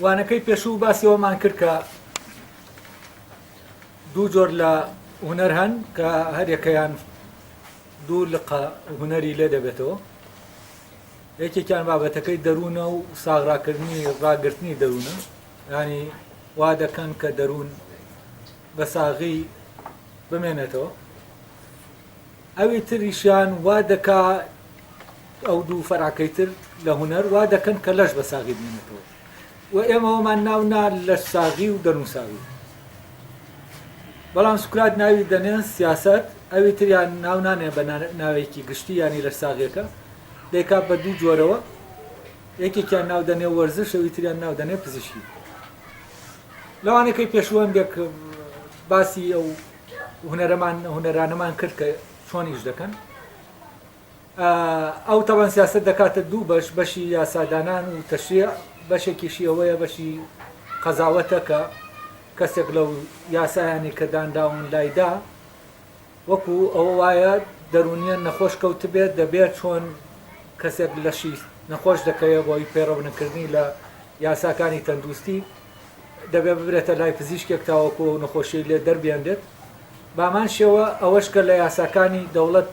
وانەکەی پێشوو باسی ئەوەمان کرد کە دوو جۆر لە هونەر هەن کە هەریەکەیان دوو لقە هونەری لێ دەبێتەوە یەکێکیان بابەتەکەی دەروونە و ساغراکردنی ڕاگرتنی دەروونە ینی وا دەکەن کە دەروون بە ساغی بمێنێتەوە ئەوی تریشیان وا دەکا ئەو دوو فەرعەکەی تر لە هونەر وا دەکەن کە لەش بە ساغی بمێنێتەوە و ئێمە ئەومان ناو نا لەش ساغی و دەروون ساغی بەڵام سوکرات ناوی دەنێن سیاسەت ئەوی تریان ناو نانێ بە ناوێکی گشتی ینی لەش ساغیەکە دەیکا بە دوو جۆرەوە یەکێکیان ناو دەنێ وەرزش ئەوی تریان ناو دەنێ پزیشکی لەوانەکەی پێشوەندێک باسی ئەو هونەرەمان هونەرانەمان کرد کە چۆن ئیش دەکەن ئەو تەبەن سیاست دەکاتە دوو بەش بەشی یاسادانان و تەشریع بەشێکیشی ئەوەیە بەشی قەزاوەتە کە کەسێک لەو یاسایانی کە دانراون لایدا وەکو ئەوە وایە دەرونیە نەخۆش کەوتبێت دەبێت چۆن کەسێک لەشی نەخۆش دەکەوێت بۆی پەیڕەونەکردنی لە یاساکانی تەندروستی دەبێت ببرێتە لای پزیشکێک تاوەکو ئەو نەخۆشیەی لێ دەربێنرێت، بەهەمان شێوە ئەوەش کە لە یاساکانی دەوڵەت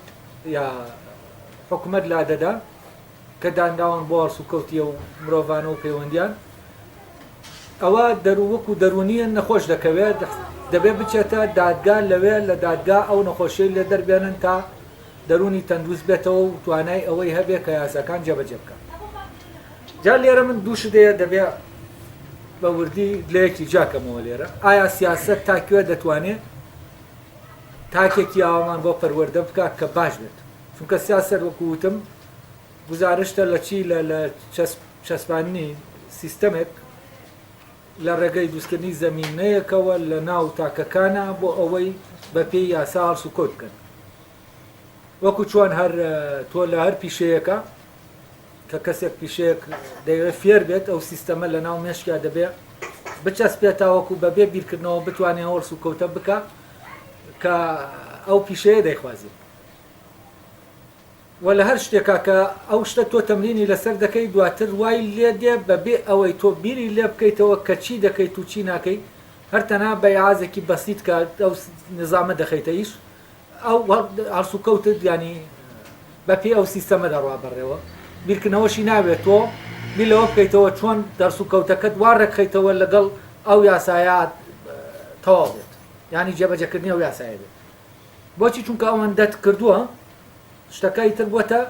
یا حکومەت لادەدا کە دانراون بۆ هەڵسوکەوتی ئەو مرۆڤانە و پەیوەندیان ئەوە دەرو وەکو دەرونیە نەخۆش دەکەوێت دەبێت بچێتە دادگا لەوێ لە دادگا ئەو نەخۆشیەی لێ دەربێنن تا دەرونی تەندروست بێتەوە و توانای ئەوەی هەبێ کە یاساکان جێبەجێ بکات. جا لێرە من دوو شت هەیە دەبێ بە وردی لەیەکی جیاکەمەوە لێرە ئایا سیاسەت تا کوێ دەتوانێ تاکێکی ئاوامان بۆ پەروەردە بکات کە باش بێت چونکە سیاسەت وەکو وتم گوزارشتە لە چی لە لە چەسپاندنی سیستەمێک لە ڕێگەی دروستکردنی زەمینەیەکەوە لە ناو تاکەکانە بۆ ئەوەی بە پێی یاسا هەڵسوکەوت بکەن وەکو چۆن هەر تۆ لە هەر پیشەیەکە کە کەسێک پیشەیەک دەیەوێت فێر بێت ئەو سیستەمە لە ناو مێشکیا دەبێ بچەسپێت تاوەکو بەبێ بیرکردنەوە بتوانێت هەڵسوکەوتە بکە کە ئەو پیشەیە دەیخوازێت و لە هەر شتێکا کە ئەو شتە تۆ تەمرینی لەسەر دەکەی دواتر وای لێ دێ بەبێ ئەوەی تۆ بیری لێ بکەیتەوە کە چی دەکەیت و چی ناکەی هەر تەنها بە ئیعازێکی بەسیت کە ئەو نظامە دەخەیتە ئیش ئەو هەڵسوکەوتت یانی بە پێی ئەو سیستەمە دەڕوا بەڕێوە بیرکردنەوەشی ناوێت تۆ بیر لەوە بکەیتەوە چۆن دەرسوکەوتەکەت وا ڕێکخەیتەوە لەگەڵ ئەو یاسایە تەواو بێت یانی جێبەجێکردنی ئەو یاسایە بێت بۆچی چونکە ئەوەندەت کردووە شتەکە ئیتر بووەتە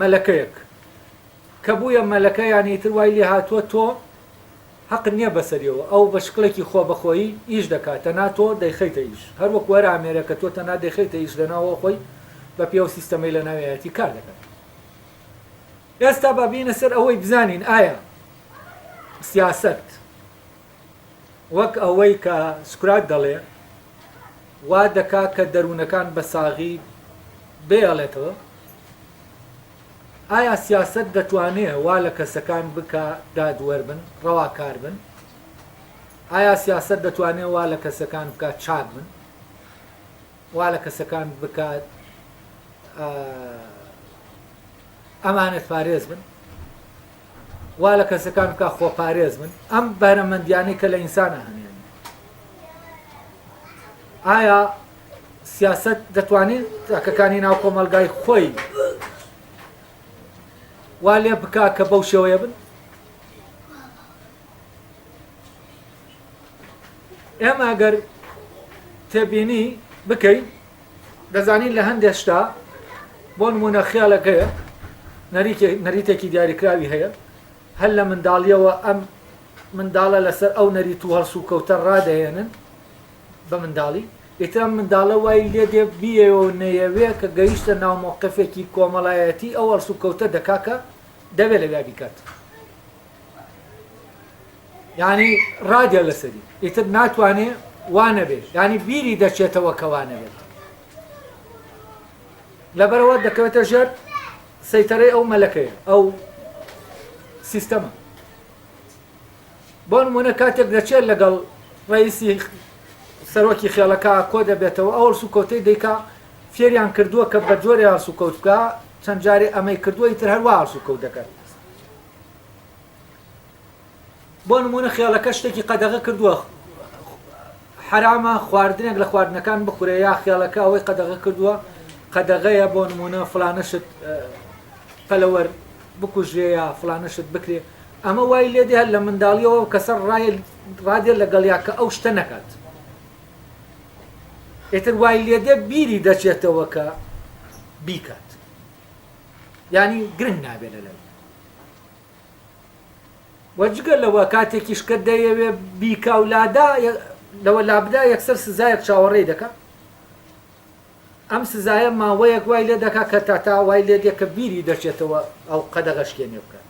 مەلەکەیەک کە بوویە مەلەکە یانی ئیتر وای لێ هاتووە تۆ هەقت نیە بەسەریەوە ئەو بە شکڵێکی خۆبەخۆیی ئیش دەکات تەنها تۆ دەیخەیتە ئیش هەر وەکو هەر ئامێرێک کە تۆ تەنها دەیخەیتە ئیش لەناوەوە خۆی بە پێی ئەو سیستەمەی لەناویایەتی کار دەکات ئێستا با بینە سەر ئەوەی بزانین ئایا سیاسەت وەک ئەوەی کە سوکرات دەڵێ وا دەکا کە دەروونەکان بە ساغی بێڵێتەوە ئایا سیاسەت دەتوانێ وا لە کەسەکان بکا دادوەر بن، ڕەواکار بن؟ ئایا سیاسەت دەتوانێ وا لە کەسەکان بکا چاک بن؟ وا لە کەسەکان بکات ئەمانەت پارێز بن؟ وا لە کەسەکان بکا خۆپارێز بن؟ ئەم بەهرەمەندیانەی کە لە ئینسانە هەن ئایا سیاسەت دەتوانێت تاکەکانی ناو کۆمەڵگای خۆی وا لێ بکا کە بەو شێوەیە بن؟ ئێمە ئەگەر تێبینی بکەین دەزانین لە هەندێک شتا بۆ نمونە خێڵەکەیە نەریتێکی دیاریکراوی هەیە هەر لە منداڵیەوە ئەم منداڵە لەسەر ئەو نەریت و هەڵسوکەوتە ڕادەهێنن بە منداڵی. ئیتر ئەم منداڵە وای لێ دێ بیەوێ و نەیەوێ کە گەیشتە ناو مەوقفێکی کۆمەڵایەتی ئەو هەڵسوکەوتە دەکا کە دەبێ لەویا بیکات. یانی ڕادێ لەسەری ئیتر ناتوانێ وا نەبێ یانی بیری دەچێتەوە کە وا نەبێت. لەبەرئەوە دەکەوێتە ژێر سەیتەرەی ئەو مەلەکەیە ئەو سیستەمە. بۆ نمونە کاتێک دەچێت لەگەڵ ڕئیسی سەرۆکی خێڵەکە کۆ دەبێتەوە ئەو هەڵسوکەوتەی دەیکا فێریان کردووە کە بە جۆرێ هەڵسوکەوت بکە چەند جارێ ئەمەی کردووە ئیتر هەروا هەڵسوکەوت دەکات. بۆ نمونە خێڵەکە شتێکی قەدەغە کردووە حەرامە خواردنێک لە خواردنەکان بخورێ یا خێڵەکە ئەوەی قەدەغە کردووە قەدەغەیە بۆ نمونە فلانە شت پەلەوەر بکوژرێ یا فلانە شت بکرێ ئەمە وای لێ دێ هەر لە منداڵیەوە کەسە ڕادێ لەگەڵیا کە ئەو شتە نەکات ئیتر وای لێ دێ بیری دەچێتەوە کە بیکات یانی گرنگ نابێت لە لای وە جگە لەوە کاتێکیش کە دەیەوێ بیکا و لادا لەوە لابدا یەکسەر سزایەک چاوەڕێی دەکا ئەم سزایە ماوەیەک وای لێ دەکا کە تا تا وای لێ دێ کە بیری دەچێتەوە ئەو قەدەغە شکێنێ بکات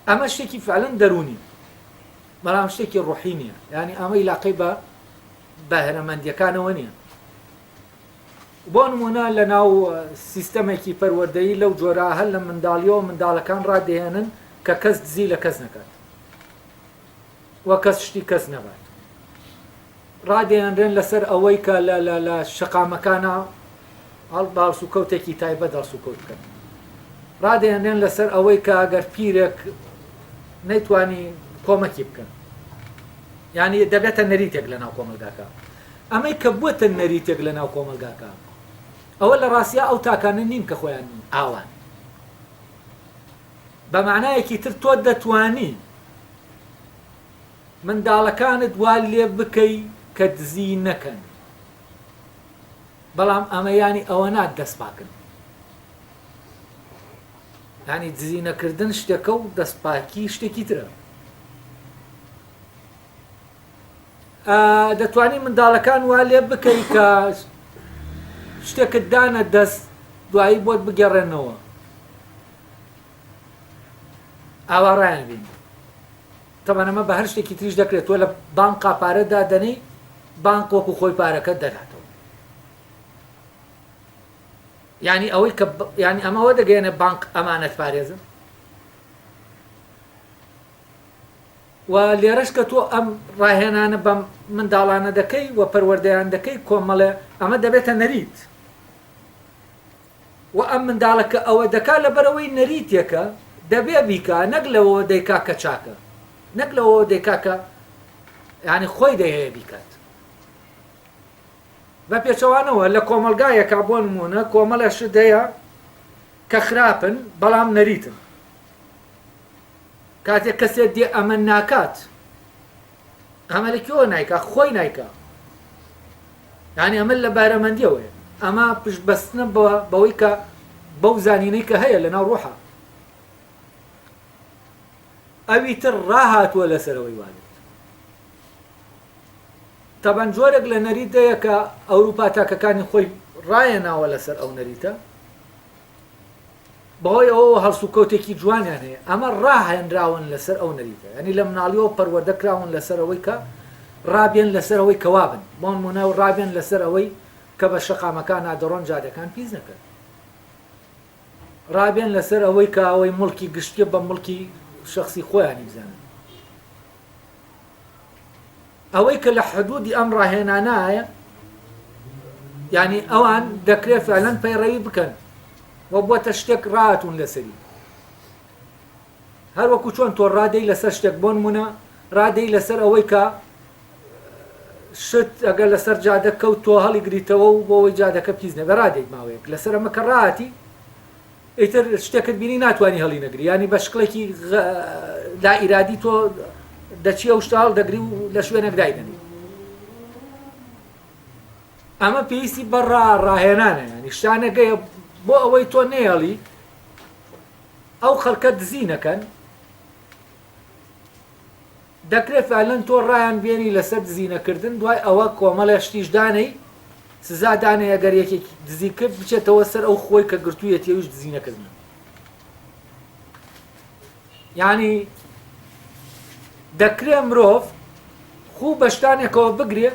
ئەمە شتێکی فعلەن دەروونی بەڵام شتێکی ڕۆحی نییە یعنی ئەمە عیلاقەی بە بەهرەمەندیەکانەوە نییە بۆ نموونە لە ناو سیستەمێکی پەروەردەیی لەو جۆرە هەر لە منداڵیەوە منداڵەکان ڕادەهێنن کە کەس دزی لە کەس نەکات و کەس شتی کەس نەبات. ڕادەیەنرێن لەسەر ئەوەی کە لە لە لە شەقامەکانا هەڵ بە هەڵسوکەوتێکی تایبەت هەڵسوکەوت بکەن. ڕادەیەنرێن لەسەر ئەوەی کە ئەگەر پیرێک نەیتوانی کۆمەکی بکەن. یانی دەبێتە نەریتێک لە ناو کۆمەڵگاکە. ئەمەی کە بووەتە نەریتێک لە ناو کۆمەڵگاکە، ئەوە لە ڕاستیا ئەو تاکانە نین کە خۆیان ئاوان. بە مانایەکی تر تۆ دەتوانی منداڵەکانت وا لێ بکەی کە دزی نەکەن، بەڵام ئەمە یانی ئەوە نا دەست پاکن. یانی دزی نەکردن شتێکە و دەست پاکی شتێکی ترە. دەتوانی منداڵەکان وا لێ بکەی کە شتێکت دانە دەست دوایی بۆت بگەڕێنەوە ئاوا ڕایان بین تەبعەن ئەمە بە هەر شتێکی تریش دەکرێت تۆ لە بانقا پارە دادەنێی بانق وەکو خۆی پارەکەت دەداتەوە یعنی ئەوەی کە یعنی ئەمەوە دەگەێنە بانق ئەمانەت پارێزە و لێرەش کە تۆ ئەم ڕاهێنانە بەم منداڵانە دەکەی و پەروەردەیان دەکەی کۆمەڵێ ئەمە دەبێتە نەریت و ئەم منداڵە کە ئەوە دەکا لەبەرئەوەی نەریتێکە دەبێ بیکا نەک لەوەوە دەیکا کە چاکە نەک لەوەوە دەیکا کە یانی خۆی دەیەوێ بیکات بە پێچەوانەوە لە کۆمەڵگایەکا بۆ نمونە کۆمەڵێ شت هەیە کە خراپن بەڵام نەریتن کاتێک کەسێک دێ ئەمە ناکات ئەمە لە کوێوە نایکا خۆی نایکا یعنی ئەمە لە بارەمەندیەوەیە ئەمە پشت بەستنە بەوەی کە بەو زانینەی کە هەیە لە ناو ڕۆحە ئەوی تر ڕاهاتووە لەسەرەوەی وابێت تەبەن جۆرێک لە نەریت دەیە کە ئەوروپا تاکەکانی خۆی ڕایەناوە لەسەر ئەو نەریتە بەهۆی ئەوەوە هەڵسوکەوتێکی جوانیان هەیە، ئەمە ڕاهێنراون لەسەر ئەو نەریتە، یانی لە مناڵیەوە پەروەردە کراون لەسەر ئەوەی کە ڕابێن لەسەر ئەوەی کە وابن، بۆنمونە ڕابێن لەسەر ئەوەی کە بە شەقامەکانا دەڕۆن جادەکان پیس نەکەن، ڕابێن لەسەر ئەوەی کە ئەوەی موڵکی گشتیە بە موڵکی شەخسی خۆیانی بزانن. ئەوەی کە لە حدودی ئەم ڕاهێنانایە یعنی ئەوان دەکرێت فعلەن پەیڕەوی بکەن و بووەتە شتێک ڕاتون لەسەری هەر وەکو چۆن تۆ ڕادەی لەسەر شتێک بۆ نمونە ڕادەی لەسەر ئەوەی کە شت ئەگەر لەسەر جادە کەوت تۆ هەڵی گریتەوە و بۆ ئەوەی جادەکە پیس نەبێ ڕادەیت ماوەیەک لەسەر ئەمە کە ڕاتی ئیتر شتێکت بینی ناتوانی هەڵی نەگری یانی بە شکڵێکی لا ئیرادی تۆ دەچی ئەو شتە هەڵدەگری و لە شوێنێک دایدەنی ئەمە پێویستی بە ڕا ڕاهێنانە ینی شتانەکەیە بۆ ئەوەی تۆ نێڵی ئەو خەڵکە دزی نەکەن. دەکرێت فعلەن تۆ ڕایان بێنی لەسەر دزی نەکردن دوای ئەوە کۆمەڵێ شتیش دانێی سزا دانێ ئەگەر یەکێک دزی کرد بچێتەوە سەر ئەو خۆی کە گرتوویەتی ئەویش دزی نەکردنە یعنی دەکرێ مرۆڤ خوو بە شتانێکەوە بگرێ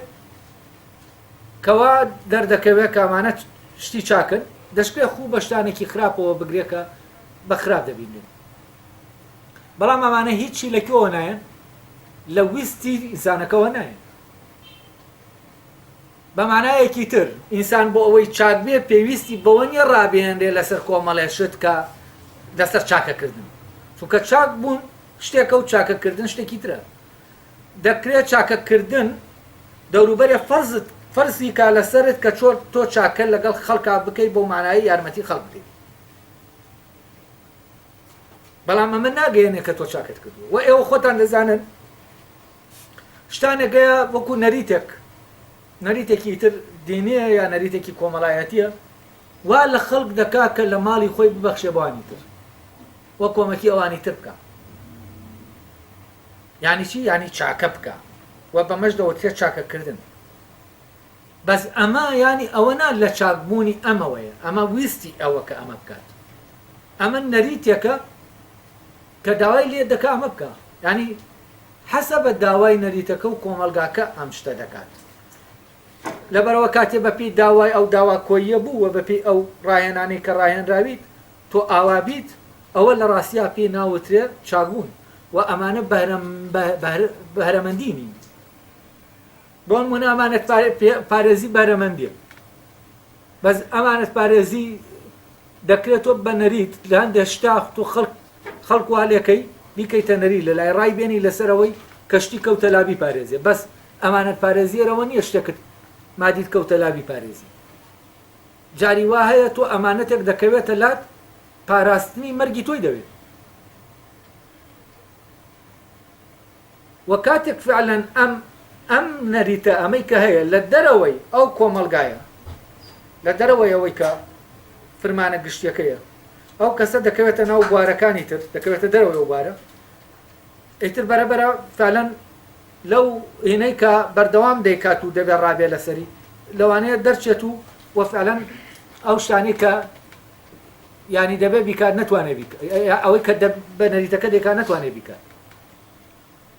کەوا دەردەکەوێت کە ئەمانە شتی چاکن دەشکرێ خوو بە شتانێکی خراپەوە بگرێ کە بە خراپ دەبینرێن بەڵام ئەمانە هیچی لە کوێوە نایەن؟ لە ویستی ئینسانەکەوە نایەن. بە مانایەکی تر ئینسان بۆ ئەوەی چاک بێ پێویستی بەوە نییە ڕابهێنرێ لەسەر کۆمەڵێ شت کە لەسەر چاکەکردن چونکە چاک بوون شتێکە و چاکەکردن شتێکی ترە دەکرێت چاکەکردن دەوروبەرێ فەرزت فەرزی کا لەسەرت کە چۆن تۆ چاکە لەگەڵ خەڵکا بکەی بۆ مانایی یارمەتی خەڵک بدەیت بەڵام ئەمە ناگەیەنێ کە تۆ چاکت کردووە و ئێوە خۆتان دەزانن شتانێک هەیە وەکو نەریتێک نەریتێکی تر دینیە یا نەریتێکی کۆمەڵایەتیە وا لە خەڵک دەکا کە لە ماڵی خۆی ببەخشێ بەوانی تر وە کۆمەکی ئەوانی تر بکە یعنی چی یعنی چاکە بکە و بەمەش دەوترێت چاکەکردن بەس ئەمە یانی ئەوە نا لە چاک بوونی ئەمەوەیە، ئەمە ویستی ئەوە کە ئەمە بکات. ئەمە نەریتێکە کە داوای لێ دەکا ئەمە بکا. یانی حەسەبە داوای نەریتەکە و کۆمەڵگاکە ئەم شتە دەکات. لەبەرئەوە کاتێ بە پێی داوای ئەو داوا کۆییە بوو و بە پێی ئەو ڕاهێنانەی کە ڕاهێنراویت تۆ ئاوا بیت، ئەوە لە ڕاستیا پێی ناوترێ چاکبوون و ئەمانە بەهرەمەندی نین. بۆنمونە ئەمانەت پارێزی بەهرەمەندیە بەس ئەمانەت پارێزی دەکرێت تۆ بە نەریت لە هەندێک شتا تۆ خەڵک خەڵک وا لێکەی بیکەیتە نەری لە لای ڕای بێنی لەسەرەوەی کەشتی کەوتە لابی پارێزێ بەس ئەمانەت پارێزیەرەوە نییە شتێکت مادیت کەوتە لابی پارێزی جاری وا هەیە تۆ ئەمانەتێک دەکەوێتە لات پاراستنی مەرگی تۆی دەوێت وە کاتێک فعلەن ئەم ئەم نەریتە ئەمەی کە هەیە لە دەرەوەی ئەو کۆمەڵگایە لە دەرەوەی ئەوەی کە فرمانە گشتیەکەیە ئەو کەسە دەکەوێتە ناو بوارەکانی تر دەکەوێتە دەرەوەی ئەو بارە ئیتر بەرەبەرە فعلەن لەو هینەی کە بەردەوام دەیکات و دەبێت ڕابێ لەسەری لەوانەیە دەرچێت و وەفعلەن ئەو شتانەی کە ینی دەبێت بیکات نەتوانێت بیکات ئەوەی کە بە نەریتەکە دەکات نەتوانێت بیکات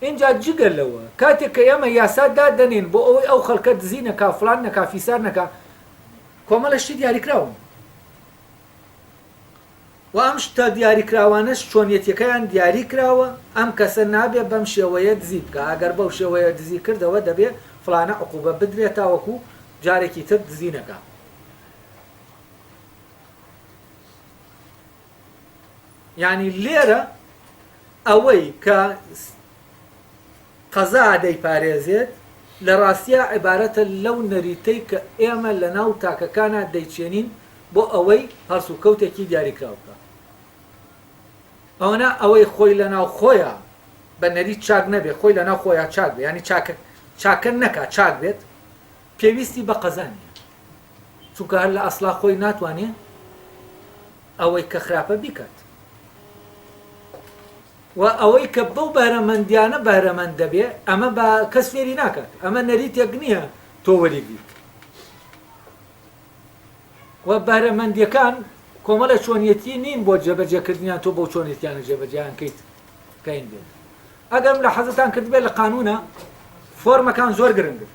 ئینجا جگە لەوە کاتێک کە ئێمە یاسا دادەنێین بۆ ئەوەی ئەو خەڵکە دزی نەکا فڵان نەکا فیسار نەکا کۆمەڵە شتی دیاریکراون و ئەم شتە دیاریکراوانەش چۆنیەتیەکەیان دیاری کراوە ئەم کەسە نابێ بەم شێوەیە دزی بکا ئەگەر بەو شێوەیە دزی کردەوە دەبێ فڵانە عقوبە بدرێت تاوەکو جارێکی تر دزی نەکا. یانی لێرە ئەوەی کە قەزا دەیپارێزێت لە ڕاستیا عیبارەتە لەو نەریتەی کە ئێمە لە ناو تاکەکانا دەیچێنین بۆ ئەوەی هەڵسوکەوتێکی دیاریکراو بکا. ئەوەنا ئەوەی خۆی لە ناو خۆیا بە نەریت چاک نەبێ، خۆی لە ناو خۆیا چاک بێ، یانی چاکە چاکە نەکا چاک بێت، پێویستی بە قەزا نییە. چونکە هەر لە ئەسڵا خۆی ناتوانێ ئەوەی کە خراپە بیکات و ئەوەی کە بەو بەهرەمەندیانە بەهرەمەند دەبێ ئەمە بە کەس فێری ناکات ئەمە نەریتێک نییە تۆ وەریگریت و بەهرەمەندیەکان کۆمەڵە چۆنیەتی نین بۆ جێبەجێکردنیان تۆ بەو چۆنێتیانە جێبەجیان کەیت کەین بێت ئەگەر لە حەزتان کردبێت لە قانونە فۆرمەکان زۆر گرنگن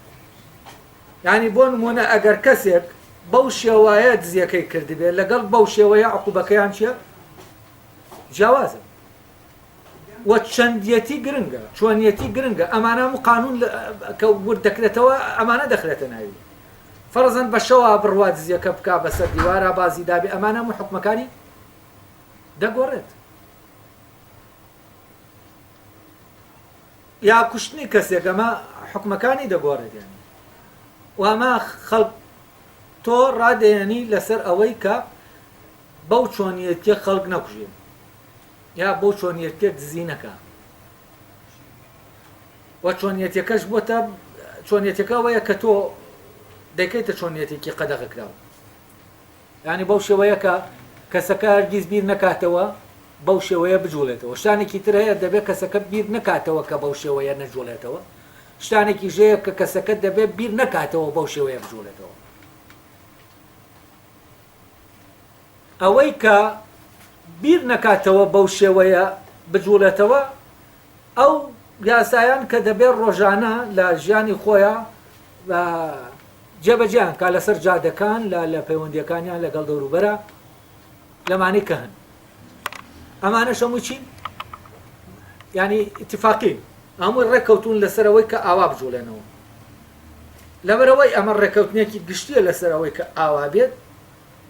یانی بۆ نموونە ئەگەر کەسێک بەو شێوایە دزیەکەی کردبێ لەگەڵ بەو شێوەیە عقوبەکەیان چیە؟ جیاوازە و چەندیەتی گرنگە چۆنیەتی گرنگە ئەمانە و قانون کە ورد دەکرێتەوە ئەمانە دەخرێتە ناوی فەرزەن بە شەوا بڕوا دزیەکە بک بەسەر دیوارە بازی دابێ ئەمانە و حکومەکانی دەگۆڕێت یا کوشتنی کەسێک ئەمە حوکمەکانی دەگۆڕێت یانی و ئەمە خەڵک تۆ ڕادەیەنی لەسەر ئەوەی کە بەو چۆنیەتیە خەڵک نەکوژێ یا بەو چۆنیەتیە دزی نەکا و چۆنیەتەکەش بۆتە چۆنیەتەکە ئەوەیە کە تۆ دەکەیتە چۆنیەتێکی قەدەغەکراو ینی بەو شێوەیە کە کەسەکە هەرگیز بیر نەکاتەوە. بەو شێوەیە بجوڵێتەوە، شتانێکی تر هەیە دەبێت کەسەکە بیر نەکاتەوە کە بەو شێوەیە نەجوڵێتەوە، شتانێکیش هەیە کە کەسەکە دەبێت بیر نەکاتەوە بەو شێوەیە بجوڵێتەوە. ئەوەی کە بیر نەکاتەوە بەو شێوەیە بجوڵێتەوە ئەو یاسایان کە دەبێت ڕۆژانە لە ژیانی خۆیان جێبەجێیان کا لەسەر جادەکان لە لە پەیوەندیەکانیان لەگەڵ دەوروبەرە لەمانەی کە هەن ئەمانەش هەمووی چین ینی اتفاقی هەمووی ڕێککەوتون لەسەر ئەوەی کە ئاوا بجوڵێنەوە لەبەرەوەی ئەمە ڕێککەوتنێکی گشتیە لەسەر ئەوەی کە ئاوا بێت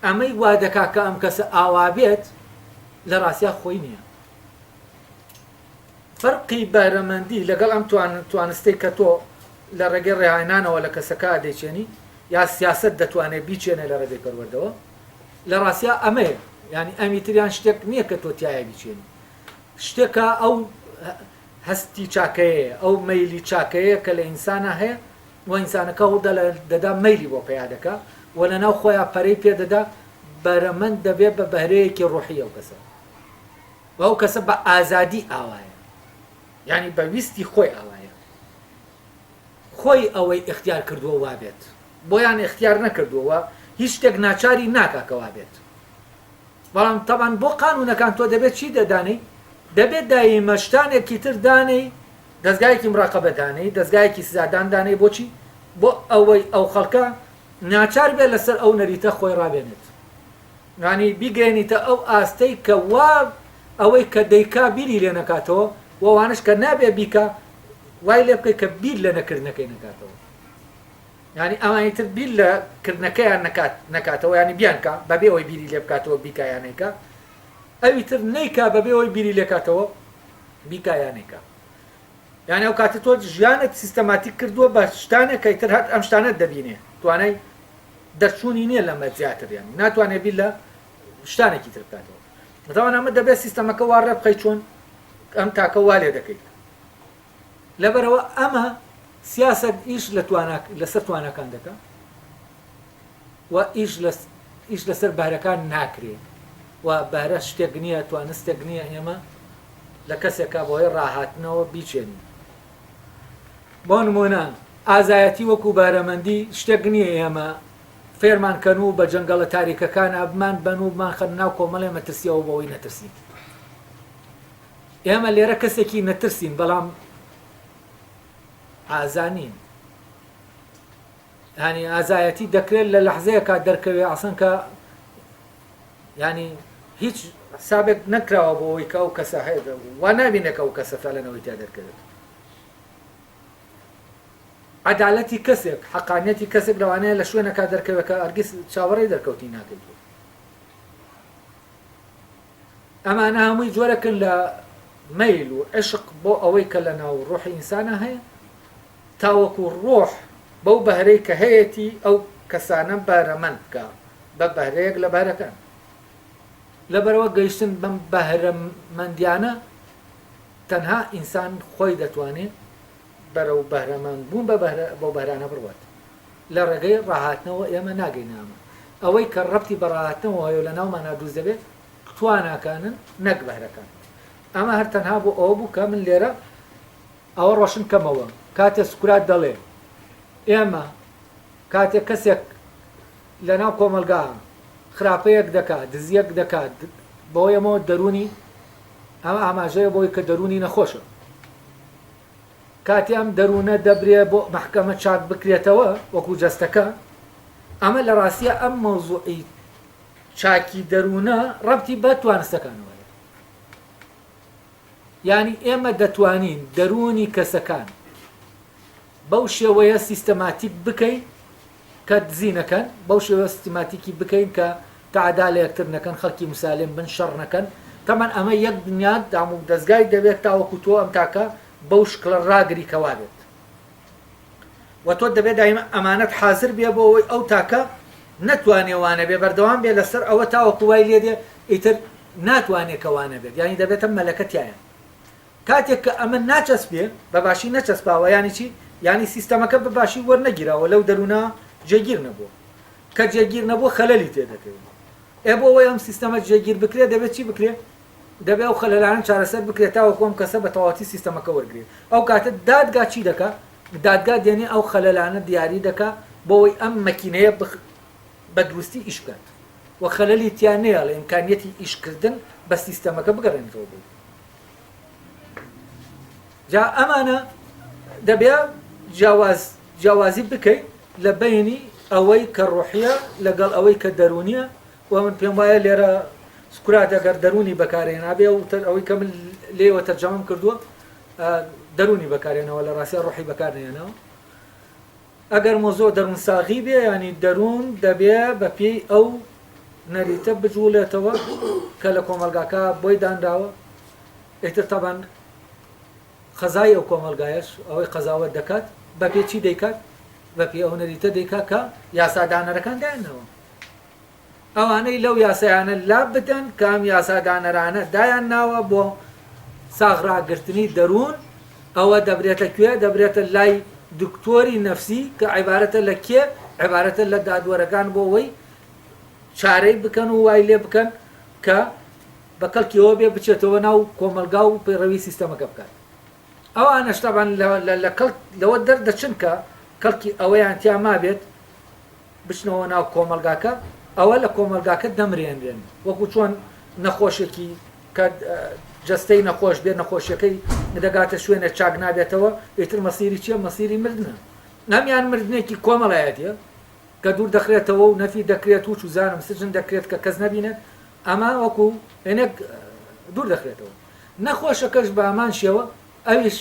ئەمەی وا دەکا کە ئەم کەسە ئاوا بێت لە ڕاستیا خۆی نییە فەرقی بەهرەمەندی لەگەڵ ئەم توانستەی کە تۆ لە ڕێگەی ڕێهاینانەوە لە کەسەکە دەیچێنی یا سیاسەت دەتوانێت بیچێنێ لە ڕێگەی پەروەردەوە لە ڕاستیا ئەمەیە یانی ئەمی تریان شتێک نییە کە تۆ تایە بیچێنی شتێکە ئەو هەستی چاکەیە ئەو مەیلی چاکەیە کە لە ئینسانە هەیە و ئینسانەکە هەوڵ دەدا مەیلی بۆ پەیا دەکا و لەناو خۆیان پەرەی پێ دەدا بەرەمەند دەبێت بە بەهرەیەکی ڕۆحی ئەو کەسە و ئەو کەسە بە ئازادی ئاوایە یعنی بە ویستی خۆی ئاوایە خۆی ئەوەی ئیختیار کردووە وابێت بۆیان ئیختیار نەکردووە هیچ شتێک ناچاری ناکا کە وابێت بەڵام تەبان بۆ قانونەکان تۆ دەبێت چی دەدانەی دەبێت دایمە شتانێکی تر دانەی دەزگایەکی مراقەبە دانەی دەزگایەکی سزادان دانەی بۆچی بۆ ئەوەی ئەو خەڵکە ناچار بێت لەسەر ئەو نەریتە خۆی ڕابێنێت یانی بیگەیەنیتە ئەو ئاستەی کە وا ئەوەی کە دەیکا بیری لێ نەکاتەوە و ئەوانەش کە نابێ بیکا وای لێ بکەی کە بیر لە نەکردنەکەی نەکاتەوە یانی ئەوانی تر بیر لە کردنەکەیان نەکات نەکاتەوە یانی بیانکا بەبێ ئەوەی بیری لێ بکاتەوە بیکا یان نەیکا ئەوی تر نەیکا بەبێ ئەوەی بیری لێ کاتەوە بیکا یان نەیکا یانی ئەو کاتە تۆ ژیانت سیستەماتیک کردووە بە شتانێک کە ئیتر هەر ئەم شتانەت دەبینێ توانای دەرچوونی نییە لەمە زیاتر یانی ناتوانێت بیر لە شتانێکی تر بکاتەوە تاوان ئەمە دەبێت سیستەمەکە وا ڕێ بخەی چۆن ئەم تاکە وا لێ دەکەیت لەبەرەوە ئەمە سیاست ئیش لە توانا لەسەر تواناکان دەکا و ئیش لە ئیش لەسەر بەهرەکان ناکرێ و بەهرە شتێک نییە توانستێک نییە ئێمە لە کەسێکا بۆی ڕاهاتنەوە بیچێنین بۆ نمونە ئازایەتی وەکو بارەمەندی شتێک نییە ئێمە فێرمان کەن و بە جەنگەڵە تاریکەکانا بمان بەن و بمانخەنە ناو کۆمەڵێ مەترسیەوە بۆ ئەوەی نەترسین. ئێمە لێرە کەسێکی نەترسین بەڵام ئازا نین. یانی ئازایەتی دەکرێت لە لەحزەیەکا دەرکەوێ ئەسڵەن کە یانی هیچ حسابێک نەکراوە بۆ ئەوەی کە ئەو کەسە هەیە وا نابینێ کە ئەو کەسە فعلەن ئەوەی تیا دەرکەوێت. عەدالەتی کەسێک، حەقانیەتی کەسێک لەوانەیە لە شوێنێکا دەرکەوێت کە هەرگیز چاوەڕێی دەرکەوتنی ناکەیت. ئەمانە هەمووی جۆرەکن لە مەیل و عشق بۆ ئەوەی کە لە ناو ڕۆحی ئینسانە هەیە تاوەکو ڕۆح بەو بەهرەی کە هەیەتی ئەو کەسانە بەهرەمەند بکا بە بەهرەیەک لە بەهرەکان. لەبەرئەوە گەیشتن بەم بەهرەمەندیانە تەنها ئینسان خۆی دەتوانێ بەرەو بەهرەمەند بوون بە بەهرە بەو بەهرانە بڕوات. لە ڕێگەی ڕاهاتنەوە ئێمە ناگەینە ئەمە. ئەوەی کە ڕەبتی بە ڕاهاتنەوە هەیە و لە ناومانا دروست دەبێت تواناکانن نەک بەهرەکان. ئەمە هەر تەنها بۆ ئەوە بوو کە من لێرە ئەوە ڕۆشن کەمەوە کاتێ سوکرات دەڵێ ئێمە کاتێ کەسێک لە ناو کۆمەڵگا خراپەیەک دەکا دزیەک دەکا بەوەی ئەمەوە دەروونی ئەمە ئاماژەیە بۆی کە دەروونی نەخۆشە. کاتێ ئەم دەروونە دەبرێ بۆ مەحکەمە چاک بکرێتەوە وەکو جەستەکە، ئەمە لە ڕاستیا ئەم مەوزوعی چاکی دەروونە ڕەبتی بە توانستەکانەوە هەیە. یانی ئێمە دەتوانین دەروونی کەسەکان بەو شێوەیە سیستەماتیک بکەین کە دزی نەکەن، بەو شێوەیە سیستماتیکی بکەین کە تەعدا لە یەکتر نەکەن، خەڵکی مسالم بن، شەڕ نەکەن، تەبعەن ئەمە یەک دنیا دام و دەزگای دەوێت تاوەکو تۆ ئەم تاکە بەو شکڵە ڕاگری کە وابێت و تۆ دەبێت دایمە ئەمانەت حازر بێ بۆ ئەوەی ئەو تاکە نەتوانێ وانەبێ بەردەوام بێ لەسەر ئەوە تاوەکو وای لێ دێ ئیتر ناتوانێ کە وانەبێت یانی دەبێتە مەلەکە تیایان. کاتێک کە ئەمە ناچەسپێ، بە باشی نەچەسپاوە یانی چی؟ یانی سیستەمەکە بە باشی وەرنەگیراوە، لەو دەروونە جێگیر نەبووە. کە جێگیر نەبووە خەلەلی تێدەکەوێ. ئێ بۆ ئەوەی ئەم سیستەمە جێگیر بکرێ دەبێ چی بکرێ؟ دەبێ ئەو خەلەلانە چارەسەر بکرێت تاوەکو ئەم کەسە بە تەواوەتی سیستەمەکە وەرگرێت. ئەو کاتە دادگا چی دەکا؟ دادگا دێنێ ئەو خەلەلانە دیاری دەکا بۆ ئەوەی ئەم مەکینەیە بە دروستی ئیش بکات و خەلەلی تیا نەیەڵێ ئیمکانیەتی ئیشکردن بە سیستەمەکە بگەڕێنێتەوە بۆی. جا ئەمانە دەبێ جیاواز جیاوازی بکەیت لە بەینی ئەوەی کە ڕۆحیە لەگەڵ ئەوەی کە دەروونیە و من پێم وایە لێرە سوکرات ئەگەر دەروونی بەکارهێنابێ و ئەوەی کە من لێوە تەرجەمەم کردووە دەروونی بەکارهێناوە لە ڕاستیا ڕۆحی بەکار نەهێناوە. ئەگەر مۆزۆ دەروونساغی بێ یانی دەروون دەبێ بە پێی ئەو نەریتە بجوڵێتەوە کە لە کۆمەڵگاکە بۆی دانراوە ئیتر تەبەن قەزای ئەو کۆمەڵگایەش ئەوەی قەزاوەت دەکات بە پێی چی دەیکات بە پێی ئەو نەریتە دەیکات کە یاسادانەرەکان دایانناوە. ئەوانەی لەو یاسایانە لابدەن کە ئەم یاسادانەرانە دایانناوە بۆ ساغ ڕاگرتنی دەروون، ئەوە دەبرێتە کوێ؟ دەبرێتە لای دکتۆری نەفسی کە عیبارەتە لە کێ؟ عیبارەتە لە دادوەرەکان بۆ ئەوەی چارەی بکەن و وای لێ بکەن کە بە کەڵکی ئەوە بێ بچێتەوە ناو کۆمەڵگا و پەیڕەوی سیستەمەکە بکات. ئەوانەش تەبعەن لە کەڵک لەوە دەردەچن کە کەڵکی ئەوەیان تیا مابێت بچنەوە ناو کۆمەڵگاکە ئەوە لە کۆمەڵگاکە دەمرێنرێن وەکو چۆن نەخۆشێکی کە جەستەی نەخۆش بێ نەخۆشیەکەی دەگاتە شوێنێک چاک نابێتەوە ئیتر مەسیری چیە مەسیری مردنە ئەمیان مردنێکی کۆمەڵایەتیە کە دوور دەخرێتەوە و نەفی دەکرێت و چوزانم سجن دەکرێت کە کەس نەبینێت ئەمە وەکو هێنێک دوور دەخرێتەوە نەخۆشەکەش بە هەمان شێوە ئەویش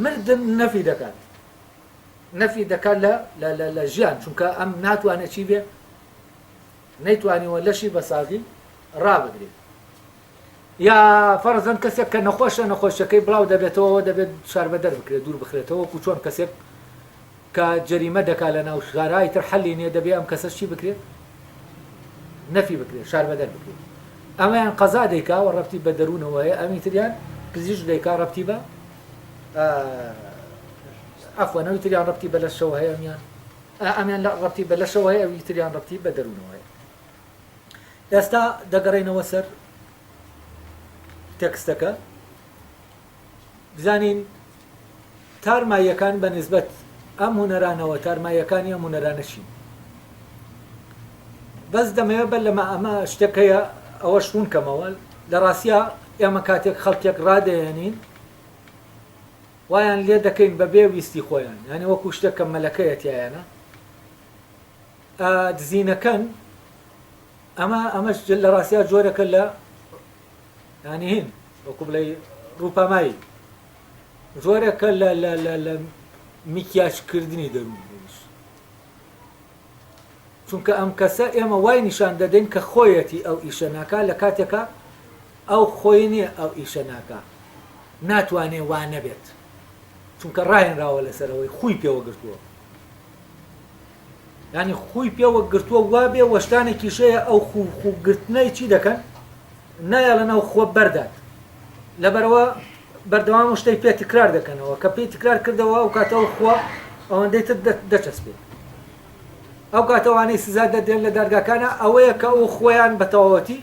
مردن نەفی دەکات نەفی دەکات لە لە لە لە ژیان چونکە ئەم ناتوانێت چی بێ نەیتوانیوە لەشی بە ساغی ڕابگرێت یا فەرزەن کەسێک کە نەخۆشە نەخۆشیەکەی بڵاو دەبێتەوە دەبێت شاربەدەر بکرێت دوور بخرێتەوە وەکو چۆن کەسێک کە جەریمە دەکات لە ناو شارا ئیتر حەلی نییە دەبێ ئەم کەسەش چی بکرێت نەفی بکرێت شاربەدەر بکرێت ئەمەیان قەزا دەیکا و ڕەبتی بە دەروونەوە هەیە ئەمی تریان پزیشک دەیکا ڕەبتی بە عەفوەن ئەوی تریان ڕەبتی بە لەشەوە هەیە ئەمیان ئەمیان لە ڕەبتی بە لەشەوە هەیە ئەوی تریان ڕەبتی بە دەروونەوە هەیە ئێستا دەگەڕێنەوە سەر تێکستەکە بزانین تارماییەکان بە نسبەت ئەم هونەرانەوە تارماییەکانی ئەم هونەرانە چین بەس دەمەوێت بەر لەمە ئەمە شتێک هەیە ئەوەش ڕوون کەمەوە لە ڕاستیا ئێمە کاتێک خەڵکێک ڕادەیەنین وایان لێ دەکەین بەبێ ویستی خۆیان یعنی وەکو شتێک کە مەلەکەیە تیایانە دزینەکەن ئەمە ئەمەش لە ڕاستیا جۆرەکە لە ینی هین وەکو بڵێ ڕووپامایی جۆرەکە لە لە لە لە میکیاجکردنی دەروون چونکە ئەم کەسە ئێمە وای نیشان دەدەین کە خۆیەتی ئەو ئیشە ناکا لە کاتێکا ئەو خۆی نییە ئەو ئیشە ناکا ناتوانێ وا نەبێت چونکە ڕاهێنراوە لەسەر ئەوەی خوی پێوە گرتووە ینی خوی پێوە گرتووە وابێ وەشتانێکیشەیە ئەو خوو خووگرتنەی چی دەکەن نایەڵن ئەو خووە بەردات لەبەرئەوە بەردەوام ئەو شتەی پێ تکرار دەکەنەوە کە پێی تکرار کردەوە ئەو کاتە ئەو خووە ئەوەندەی تر دەچەسپێت ئەو کاتە ئەوانەی سزا دەدرێن لە دادگاکانە ئەوەیە کە ئەو خۆیان بە تەواوەتی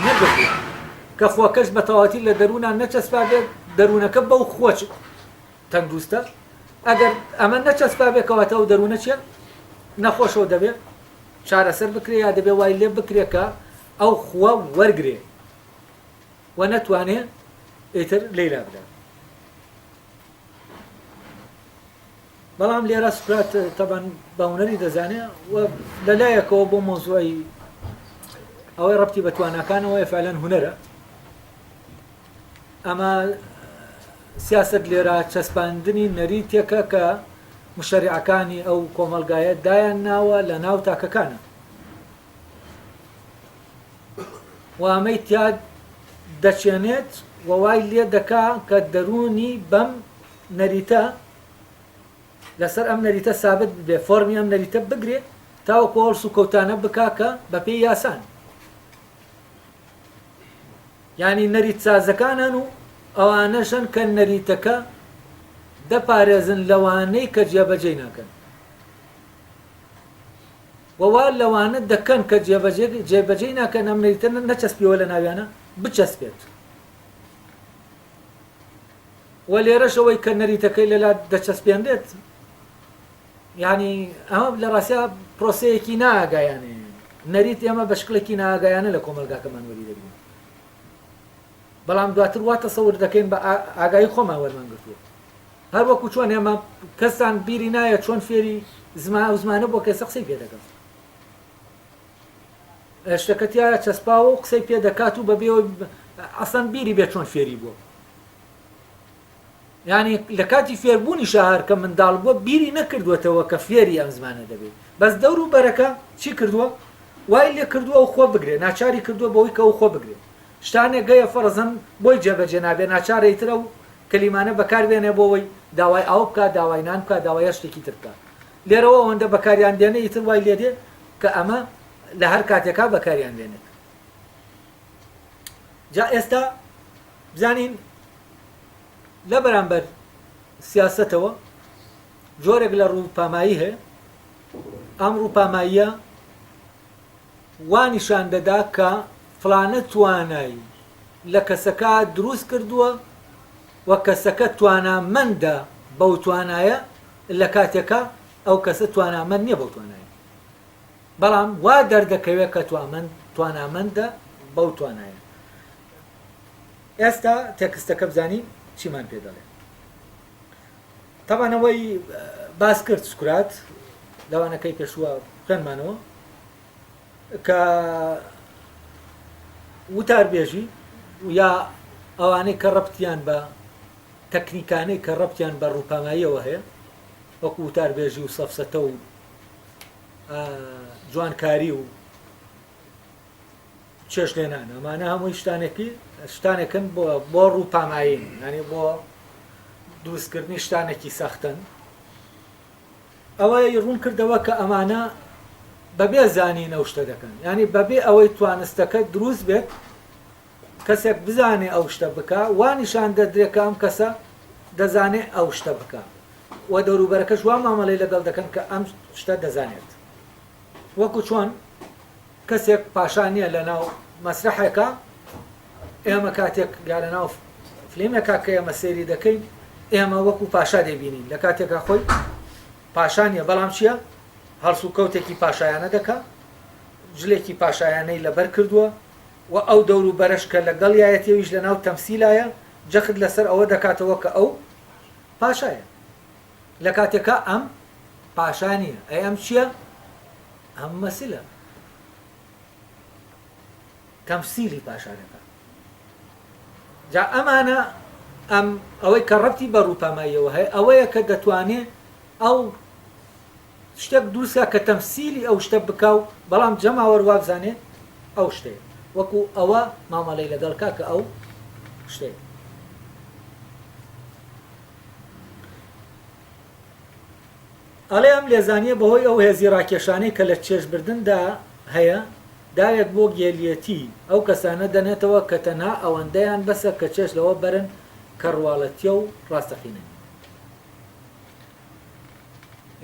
نەگرتووە کە خۆکەش بە تەواوەتی لە دەروونان نەچەسپا بێت دەروونەکە بەو خۆ تەندروستە ئەگەر ئەمە نەچەسپا بێت کەواتە ئەو دەروونە چیە نەخۆشەوە دەبێت چارەسەر بکرێ یا دەبێ وای لێ بکرێ کە ئەو خووە وەرگرێ و نەتوانێ ئیتر لێی لابدا. بەڵام لێرە سوکرات تەبەن بە هونەری دەزانێ و لە لایەکەوە بۆ مۆزوعی ئەوەی ڕەبتی بە تواناکانەوەیە فعلەن هونەرە ئەمە سیاسەت لێرە چەسپاندنی نەریتێکە کە مشەریعەکانی ئەو کۆمەڵگایە دایان ناوە لە ناو تاکەکانە و ئەمەی تیا دەچێنێت و وای لێ دەکا کە دەروونی بەم نەریتە لەسەر ئەم نەریتە سابت ببێ فۆرمی ئەم نەریتە بگرێ تاوەکو هەڵس و کەوتانە بکا کە بەپێی یاسان. یانی نەریتسازەکانن و ئەوانەشن کە نەریتەکە دەپارێزن لەوانەی کە جێبەجێی ناکەن. و وا لەوانە دەکەن کە جێبەجێ جێبەجێی ناکەن ئەم نەریتە نەچەسپیوە لە ناویانە بچەسپێت. و لێرەش ئەوەی کە نەریتەکەی لەلا دەچەسپێنرێت یعنی ئەمە لە ڕاستیا پرۆسەیەکی نائاگایانەیە نەریت ئێمە بە شکڵێکی نائاگایانە لە کۆمەڵگاکەمان وەری دەگرین بەڵام دواتر وا تەسەور دەکەین بە ئاگایی خۆمان وەرمان گرتووە هەر وەکو چۆن ئێمە کەستان بیری نایە چۆن فێری زمان ئەو زمانە بۆ کەسە قسەی پێ دەکەم شتەکە تایە چەسپاوە و قسەی پێ دەکات و بەبێ ئەسەن بیری بێت چۆن فێری بووە یانی لە کاتی فێربوونیشا هەر کە منداڵ بووە بیری نەکردووەتەوە کە فێری ئەم زمانە دەبێت بەس دەور و بەرەکە چی کردووە وای لێ کردووە ئەو خۆ بگرێ ناچاری کردووە بەوەی کە ئەو خۆ بگرێ شتانێک گەیە فەرزن بۆی جێبەجێ نابێ ناچارە ئیتر ئەو کەلیمانە بەکار بێنێ بۆ ئەوەی داوای ئاو بکات داوای نان بکات داوای هەر شتێکی تر بکات لێرەوە ئەوەندە بەکاریان دێنێ ئیتر وای لێ دێ کە ئەمە لە هەر کاتێکا بەکاریان بێنێت جا ئێستا بزانین لە بەرامبەر سیاسەتەوە جۆرێک لە ڕووپامایی هەیە، ئەم ڕووپاماییە وا نیشان دەدا کە فڵانە توانای لە کەسەکە دروست کردووە و کەسەکە توانامەندە بەو توانایە لە کاتێکا ئەو کەسە توانامەند نییە بەو توانایە بەڵام وا دەردەکەوێت کە توانامەندە بەو توانایە. ئێستا تێکستەکە بزانین چیمان پێ دەڵێ. تەبعەن ئەوەی باس کرد سوکرات لەوانەکەی پێشووە خوێنمانەوە کە وتاربێژی یا ئەوانەی کە ڕەبتیان بە تەکنیکانەی کە ڕەبتیان بە ڕووپاماییەوە هەیە وەکو وتاربێژی و سەفسەتە و جوانکاری و چێشتلێنان ئەمانە هەمووی شتانێکی شتانێکن بۆ بۆ ڕووپامایین یعنی بۆ دروستکردنی شتانێکی سەختن ئەوەی ڕوون کردەوە کە ئەمانە بەبێ زانین ئەو شتە دەکەن ینی بەبێ ئەوەی توانستەکە دروست بێت کەسێک بزانێ ئەو شتە بکە وا نیشان دەدرێت کە ئەم کەسە دەزانێ ئەو شتە بکە و دەوروبەرەکەش وا مامەڵەی لەگەڵ دەکەن کە ئەم شتە دەزانێت وەکو چۆن کەسێک پاشا نیە لەناو مەسرەحێکا ئێمە کاتێک یا لەناو فلیمێکا کە ئێمە سەیری دەکەین ئێمە وەکو پاشا دەیبینین لە کاتێکا خۆی پاشا نیە بەڵام چییە هەڵسو کەوتێکی پاشایانە دەکا جلێکی پاشایانەی لەبەر کردووە و ئەو دەور و بەرەش کە لەگەڵ یایەتیەویش لەناو تەمسیلایە جەخت لەسەر ئەوە دەکاتەوە کە ئەو پاشایە لە کاتێکا ئەم پاشا نییە ئەی ئەم چییە؟ ئەم مەسلە تەمسیلی پاشا دەکات جا ئەمانە ئەم ئەوەی کە ڕەبتی بە ڕووپاماییەوە هەیە ئەوەیە کە دەتوانێ ئەو شتێک دروستکە کە تەمسیلی ئەو شتە بکا و بەڵام جەماوەر وابزانێ ئەو شتەیە وەکو ئەوە مامەڵەی لەگەڵ کا کە ئەو شتەیە. ئەڵێ ئەم لێزانییە بەهۆی ئەو هێزی ڕاکێشانەی کە لە چێژبردندا هەیە، داوێک بۆ گێلیەتی ئەو کەسانە دەنێتەوە کە تەنها ئەوەندەیان بەسە کە چێژ لەوە بەرن کە ڕواڵەتییە و ڕاستەقینە نییە.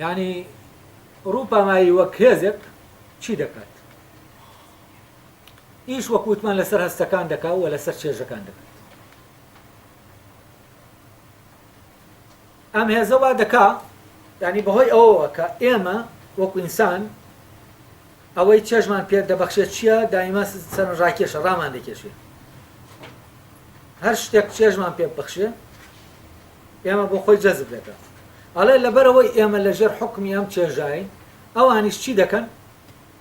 یانی ڕووپامایی وەک هێزێک چی دەکات؟ ئیش وەک وتمان لەسەر هەستەکان دەکات و لەسەر چێژەکان دەکات. ئەم هێزە وا دەکا یانی بەهۆی ئەوەوە کە ئێمە وەکو ئینسان ئەوەی چێژمان پێ دەبەخشێت چییە دایما سەرنجڕاکێشە ڕامان دەکێشێ هەر شتێک چێژمان پێ ببەخشێ ئێمە بۆ خۆی جەزب دەکات ئەڵێ لەبەرەوەی ئێمە لەژێر حکمی ئەم چێژین ئەوانیش چی دەکەن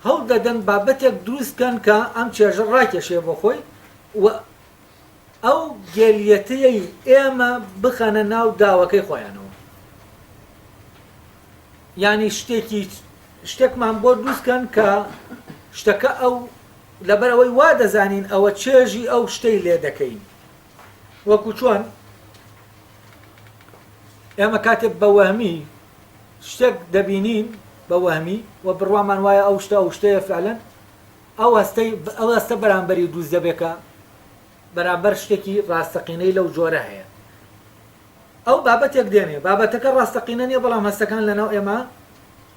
هەوڵ دەدەن بابەتێک دروست کەن کە ئەم چێژە ڕاکێشێ بۆ خۆی و ئەو گێلیەتیەی ئێمە بخەنە ناو داوەکەی خۆیانەوە یانی شتێکی شتێکمان بۆ دروستکەن کە شتەکە ئەو لەبەر ئەوەی وا دەزانین ئەوە چێژی ئەو شتەی لێ دەکەین وەکو چۆن ئێمە کاتێک بە وەهمی شتێک دەبینین بە وەهمی و بڕوامان وایە ئەو شتە ئەو شتەیە فعلەن ئەو هەستەی ئەو هەستە بەرامبەری دروست دەبێت کە بەرامبەر شتێکی ڕاستەقینەی لەو جۆرە هەیە. ئەو بابەتێک دێنێ، بابەتەکە ڕاستەقینە نییە بەڵام هەستەکان لەناو ئێمە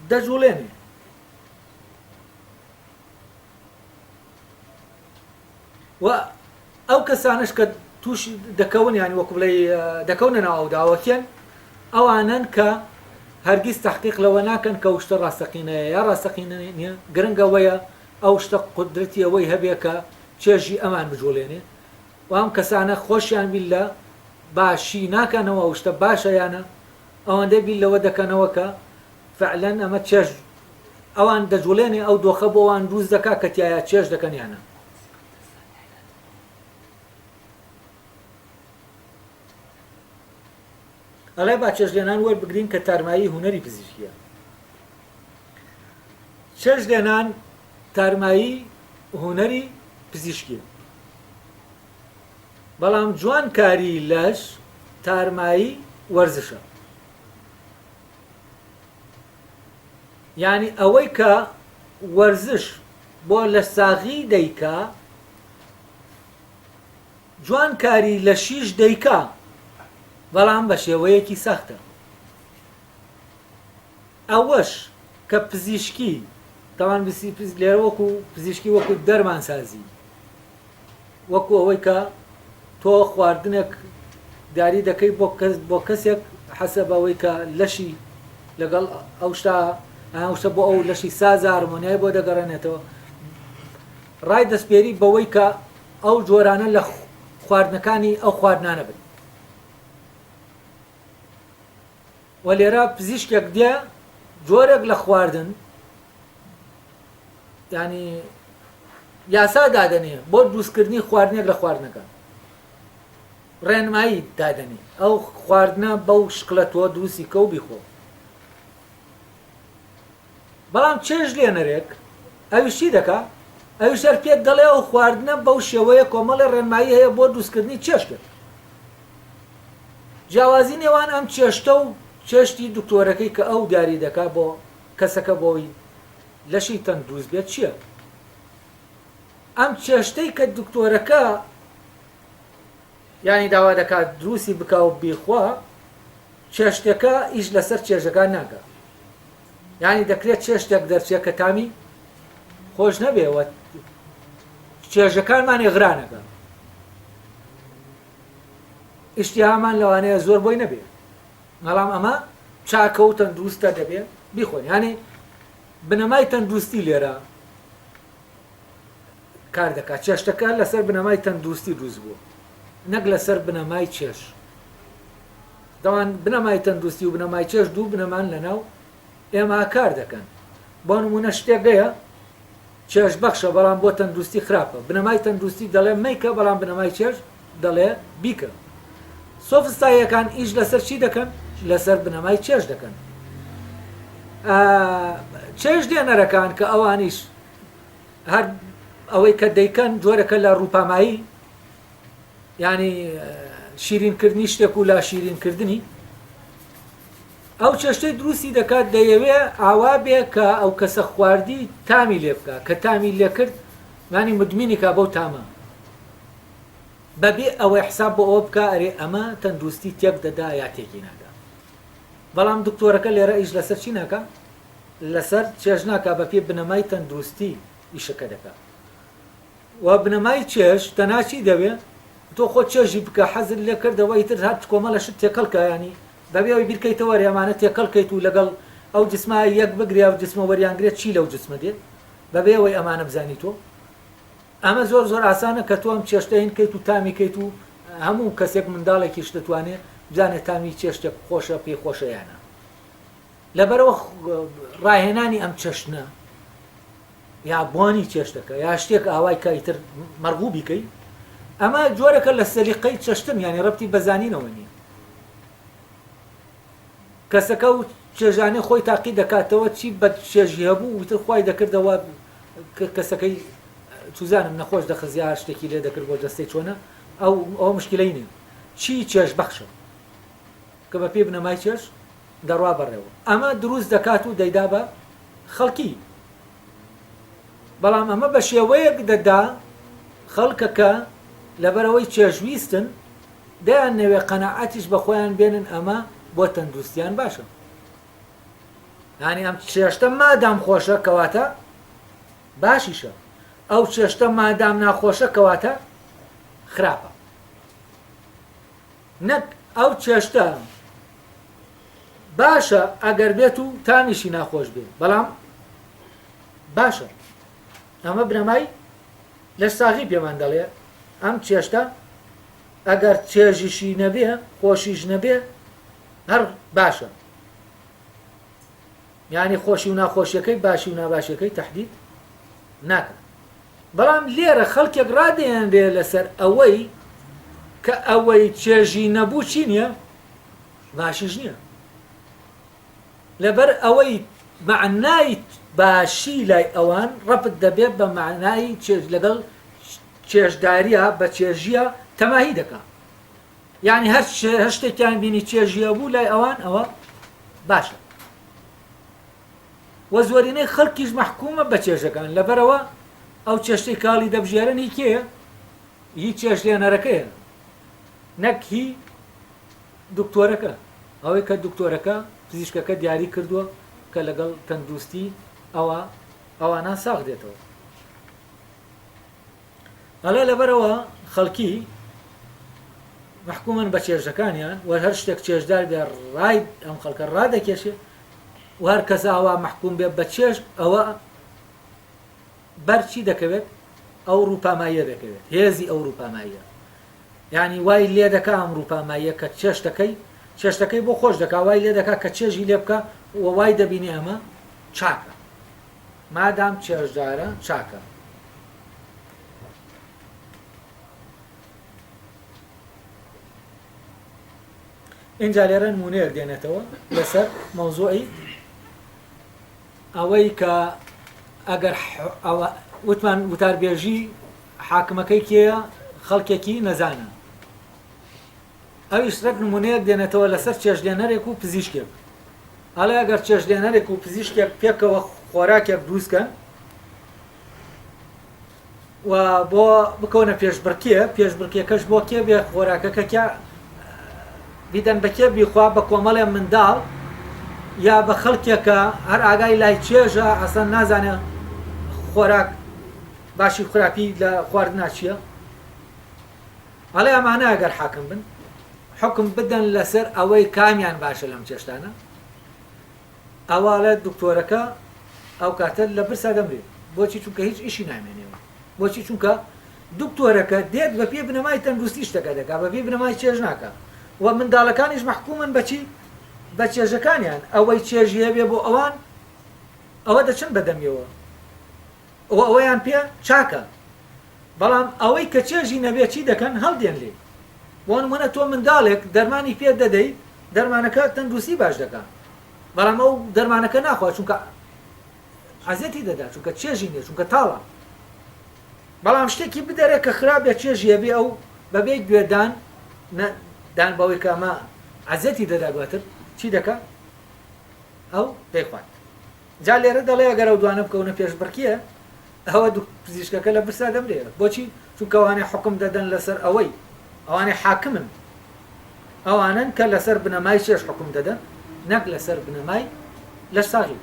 دەجوڵێنێ. و ئەو کەسانەش کە تووشی دەکەون یانی وەکو بڵێی دەکەونە ناو ئەو داوە کێن؟ ئەوانەن کە هەرگیز تەحقیق لەوە ناکەن کە ئەو شتە ڕاستەقینەیە یا ڕاستەقینە نییە، گرنگ ئەوەیە ئەو شتە قودرەتی ئەوەی هەبێ کە چێژی ئەمان بجوڵێنێ و ئەم کەسانە خۆشیان بیر لە باشی ناکەنەوە ئەو شتە باشە یا نا، ئەوەندەی بیر لەوە دەکەنەوە کە فعلەن ئەمە چێژ ئەوان دەجوڵێنێ ئەو دۆخە بۆ ئەوان دروست دەکا کە تیایا چێژ دەکەن یا نا. ئەڵێ با چێژلێنان وەربگرین کە تارمایی هونەری پزیشکیە. چێژلێنان تارمایی هونەری پزیشکیە. بەڵام جوانکاری لەش تارمایی وەرزشە. یانی ئەوەی کە وەرزش بۆ لەشساغی دەیکا جوانکاری لەشیش دەیکا بەڵام بە شێوەیەکی سەختە. ئەوەش کە پزیشکی تاوان لێرە وەکو پزیشکی وەکو دەرمانسازی وەکو ئەوەی کە تۆ خواردنێک دیاری دەکەی بۆ کەس بۆ کەسێک حەسەب ئەوەی کە لەشی لەگەڵ ئەو شتە ئەو شتە بۆ ئەو لەشی سازە هارمۆنیای بۆ دەگەڕێنێتەوە ڕای دەسپێری بەوەی کە ئەو جۆرانە لە خواردنەکانی ئەو خواردنانە بن و لێرە پزیشکێک دێ جۆرێک لە خواردن ینی یاسا دادەنێ بۆ دروستکردنی خواردنێک لە خواردنەکان ڕێنمایی دادەنێ ئەو خواردنە بەو شکلە تۆ دروستی کە و بیخۆ بەڵام چێژ لێنەرێک ئەویش چی دەکا ئەویش هەر پێت دەڵێ ئەو خواردنە بەو شێوەیە کۆمەڵێ ڕێنمایی هەیە بۆ دروستکردنی چێشتێک جیاوازی نێوان ئەم چێشتە و چێشتی دکتۆرەکەی کە ئەو دیاری دەکا بۆ کەسەکە بۆی لەشی تەندروست بێت چییە؟ ئەم چێشتەی کە دکتۆرەکە یانی داوا دەکات دروستی بکا و بیخوا چێشتەکە ئیش لەسەر چێژەکان ناکا یانی دەکرێت چێشتێک دەرچێت کە تامی خۆش نەبێ و چێژەکانمان ئێغرانەکە ئیشتیهامان لەوانەیە زۆر بۆی نەبێ بەڵام ئەمە چاکە و تەندروستە دەبێ بیخۆن یانی بنەمای تەندروستی لێرە کار دەکات چێشتەکە لەسەر بنەمای تەندروستی دروست بووە نەک لەسەر بنەمای چێژ دەوان بنەمای تەندروستی و بنەمای چێژ دوو بنەمان لەناو ئێمە کار دەکەن بۆ نمونە شتێک هەیە چێژ بەخشە بەڵام بۆ تەندروستی خراپە بنەمای تەندروستی دەڵێ مەیکە بەڵام بنەمای چێژ دەڵێ بیکە سۆفستاییەکان ئیش لەسەر چی دەکەن؟ لەسەر بنەمای چێژ دەکەن. چێژ دێنەرەکان کە ئەوانیش هەر ئەوەی کە دەیکەن جۆرەکە لە ڕووپامایی ینی شیرینکردنی شتێک و لا شیرینکردنی ئەو چێشتەی دروستی دەکات دەیەوێ ئاوا بێ کە ئەو کەسە خواردی تامی لێ بکە کە تامی لێکرد مانی مدمینی کا بەو تامە بەبێ ئەوەی حساب بۆ ئەوە بکا ئەرێ ئەمە تەندروستی تێک دەدا یا تێکی نادا بەڵام دکتۆرەکە لێرە ئیش لەسەر چی ناکا لەسەر چێژ ناکا بە پێ بنەمای تەندروستی ئیشەکە دەکا و بنەمای چێژ تەنها چی دەوێ تۆ خۆ چێژی بکە حەزت لێ کردەوە ئیتر هەر کۆمەڵە شت تێکەڵ کە ینی بەبێ ئەوەی بیرکەیتەوە ئەرێ ئەمانە تێکەڵ کەیت و لەگەڵ ئەو جسمە یەک بگرێ ئەو جسمە وەریانگرێت چی لەو جسمە دێ بەبێ ئەوەی ئەمانە بزانی تۆ ئەمە زۆر زۆر ئاسانە کە تۆ ئەم چێشتە هین کەیت و تامی کەیت و هەموو کەسێک منداڵێکیش دەتوانێ بزانێت تامی چێشتێک خۆشە پێی خۆشە یان نا لەبەرەوە ڕاهێنانی ئەم چەشنە یا بۆنی چێشتەکە یا شتێک ئاوای کە ئیتر مەرغوبی کەی ئەمە جۆرەکە لە سەلیقەی چەشتن یانی ڕەبتی بە زانینەوە نییە کەسەکە و چێژانەی خۆی تاقی دەکاتەوە چی بە چێژی هەبوو وتر خوای دەکردەوە کەسەکەی چوزانم نەخۆش دەخست یا هەر شتێکی لێ دەکرد بۆ جەستەی چۆنە ئەو ئەوە مشکلەی نییە چی چێژ بەخشە کە بە پێی بنەمای چێژ دەڕوا بەڕێوە ئەمە دروست دەکات و دەیدا بە خەڵکی بەڵام ئەمە بە شێوەیەک دەدا خەڵکەکە لەبەرەوەی چێژویستن دەیانەوێ قەناعەتیش بە خۆیان بێنن ئەمە بۆ تەندروستیان باشە یانی ئەم چێشتە مادام خۆشە کەواتە باشیشە ئەو چێشتە مادام ناخۆشە کەواتە. خراپە نەک ئەو چێشتە باشە ئەگەر بێت و تامیشی ناخۆش بێ بەڵام باشە ئەمە بنەمای لەشساغی پێمان دەڵێ ئەم چێشتە ئەگەر چێژیشی نەبێ خۆشیش نەبێ هەر باشە یانی خۆشی و ناخۆشیەکەی باشی و ناباشیەکەی تەحدید ناکە بەڵام لێرە خەڵکێک ڕادەیەنرێ لەسەر ئەوەی کە ئەوەی چێژی نەبوو چی نییە باشیش نییە لەبەر ئەوەی مەعنای باشی لای ئەوان ڕەبت دەبێت بە مەعنای چێژ لەگەڵ چێژداریە بە چێژیە تەماهی دەکا یعنی هەر شتێکیان بینی چێژیە بوو لای ئەوان ئەوە باشە وە زۆرینەی خەڵکیش مەحکومە بە چێژەکان لەبەرەوە ئەو چێشتەی کاڵی دەبژێرن هی کێیە هی چێژلێنەرەکەیە نەک هی دکتۆرەکە، ئەوەی کە دکتۆرەکە، پزیشکەکە دیاری کردووە کە لەگەڵ تەندروستی ئەوە ئەوانە ساغ دێتەوە. ئەڵێ لەبەرەوە خەڵکی مەحکومن بە چێژەکانیان و هەر شتێک چێژدار بێ ڕای ئەم خەڵکە ڕادەکێشێ و هەر کەس ئاوا مەحکوم بێ بە چێژ ئەوە بەر چی دەکەوێت ئەو ڕووپاماییە دەکەوێت هێزی ئەو ڕووپاماییە یانی وای لێ دەکا ئەم ڕووپاماییە کە چێشتەکەی چێشتەکەی بۆ خۆش دەکا وای لێ دەکا کە چێژی لێ بکا و وای دەبینێ ئەمە چاکە مادام چێژدارە چاکە. ئینجا لێرە نمونەیەک دێنێتەوە لەسەر مەوزوعی ئەوەی کە ئەگەر ئەوە وتمان وتاربێژی حاکمەکەی کێیە؟ خەڵکێکی نەزانە. ئەویش ڕێک نمونەیەک دێنێتەوە لەسەر چێشتلێنەرێک و پزیشکێک. ئەڵێ ئەگەر چێشتلێنەرێک و پزیشکێک پێکەوە خۆراکێک دروست کەن و بۆ بکەونە پێشبڕکێ، پێشبڕکێکەش بۆ کێ بێ خۆراکەکە کیا بیدەن بە کێ بیخوا بە کۆمەڵێ منداڵ یا بە خەڵکێکە هەر ئاگای لای چێژە ئەسڵەن نازانێ خۆراک باشی و خراپی لە خواردنا چییە؟ ئەڵێ ئەمانە ئەگەر حاکم بن حوکم بدەن لەسەر ئەوەی کامیان باشە لەم چێشتانە ئەوە ئەڵێ دکتۆرەکە ئەو کاتە لە برسا دەمرێت بۆچی چونکە هیچ ئیشی نامێنێەوە بۆچی چونکە دکتۆرەکە دێت بە پێی بنەمای تەندروستی شتەکە دەکا بە پێی بنەمای چێژ ناکا و منداڵەکانیش مەحکومن بەچی بە چێژەکانیان ئەوەی چێژی هەبێ بۆ ئەوان ئەوە دەچن بەدەمیەوە و ئەوەیان پێ چاکە بەڵام ئەوەی کە چێژی نەبێ چی دەکەن هەڵدێن لێی بۆ نمونە تۆ منداڵێک دەرمانی پێ دەدەی دەرمانەکە تەندروستی باش دەکا بەڵام ئەو دەرمانەکە ناخوا چونکە عەزێتی دەدا چونکە چێژی نیە چونکە تاڵە بەڵام شتێکی بدەرێ کە خراپ بێ چێژی هەبێ ئەو بەبێ گوێدان دان بەوەی کە ئەمە عەزێتی دەدا دواتر چی دەکا ئەو دەیخوات جا لێرە دەڵێ ئەگەر ئەو دوانە بکەونە پێشبڕکێ ئەوە پزیشکەکە لە برسا دەمرێ بۆچی چونکە ئەوانەی حوکم دەدەن لەسەر ئەوەی ئەوانەی حاکمن ئەوانەن کە لەسەر بنەمای چێژ حوکم دەدەن نەک لەسەر بنەمای لەشساغی.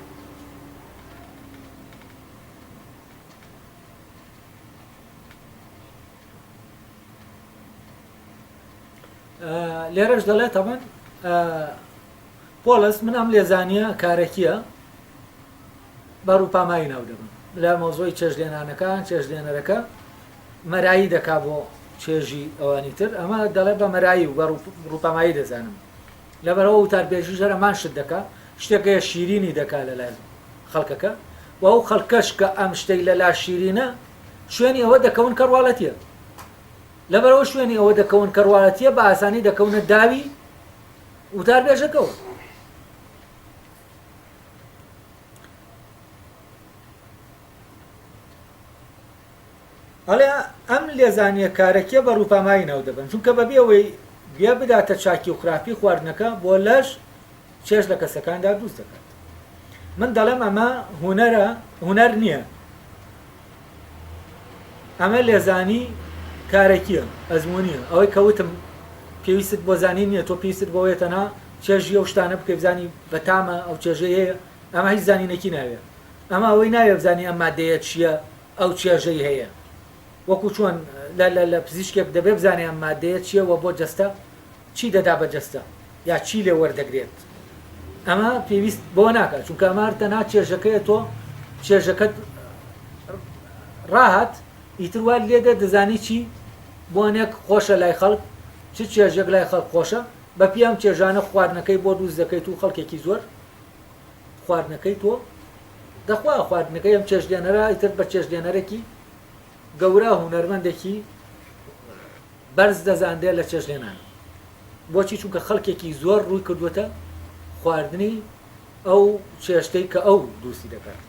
لێرەش دەڵێ تەبەن پۆڵس من ئەم لێزانییە کارەکییە بە ڕووپامایی ناو دەبەم. لە مەوزوعی چێژلێنانەکان، چێژلێنەرەکە مەرایی دەکا بۆ چێژی ئەوانی تر، ئەمە دەڵێ بە مەرایی و بە ڕووپامایی دەزانم. لەبەرئەوە وتاربێژیش هەر هەمان شت دەکا، شتێک هەیە شیرینی دەکا لە لای خەڵکەکە و ئەو خەڵکەش کە ئەم شتەی لە لا شیرینە شوێنی ئەوە دەکەون کە ڕواڵەتییە. لەبەرئەوە شوێنی ئەوە دەکەون کە ڕواڵەتییە بە ئاسانی دەکەونە داوی وتاربێژەکەوە. ئەڵێ ئەم لێزانیە کارەکیە بە ڕووپامایی ناو دەبەن چونکە بەبێ ئەوەی گوێ بداتە چاکی و خراپی خواردنەکە بۆ لەش چێژ لە کەسەکاندا دروست دەکات من دەڵێم ئەمە هونەرە هونەر نییە ئەمە لێزانی کارەکیە، ئەزموونیە، ئەوەی کە وتم پێویستت بۆ زانین نیە، تۆ پێویستت بەوەیە تەنها چێژی ئەو شتانە بکەی بزانی بەتامە ئەو چێژەی هەیە، ئەمە هیچ زانینێکی ناوێ، ئەمە ئەوەی ناوێ بزانی ئەم مادەیە چیە ئەو چێژەی هەیە. وەکو چۆن لە لە لە پزیشکێک دەبێ بزانێ ئەم مادەیە چییە و بۆ جەستە چی دەدا بە جەستە یا چی لێ وەردەگرێت ئەمە پێویست بۆ ناکات چونکە ئەمە هەر تەنها چێژەکەیە تۆ چێژەکەت ڕاهات ئیتر وات لێ دێت دەزانی چی بۆنێک خۆشە لای خەڵک چ چێژێک لای خەڵک خۆشە بە پێی ئەم چێژانە خواردنەکەی بۆ دروست دەکەیت و خەڵکێکی زۆر خواردنەکەی تۆ دەخوا خواردنەکەی ئەم چێژلێنەرە ئیتر بە چێژلێنەرێکی گەورە هونەرمەندێکی بەرز دەزانرێت لە چێژلێنان بۆچی چونکە خەڵکێکی زۆر ڕووی کردووەتە خواردنی ئەو چێشتەی کە ئەو دروستی دەکات.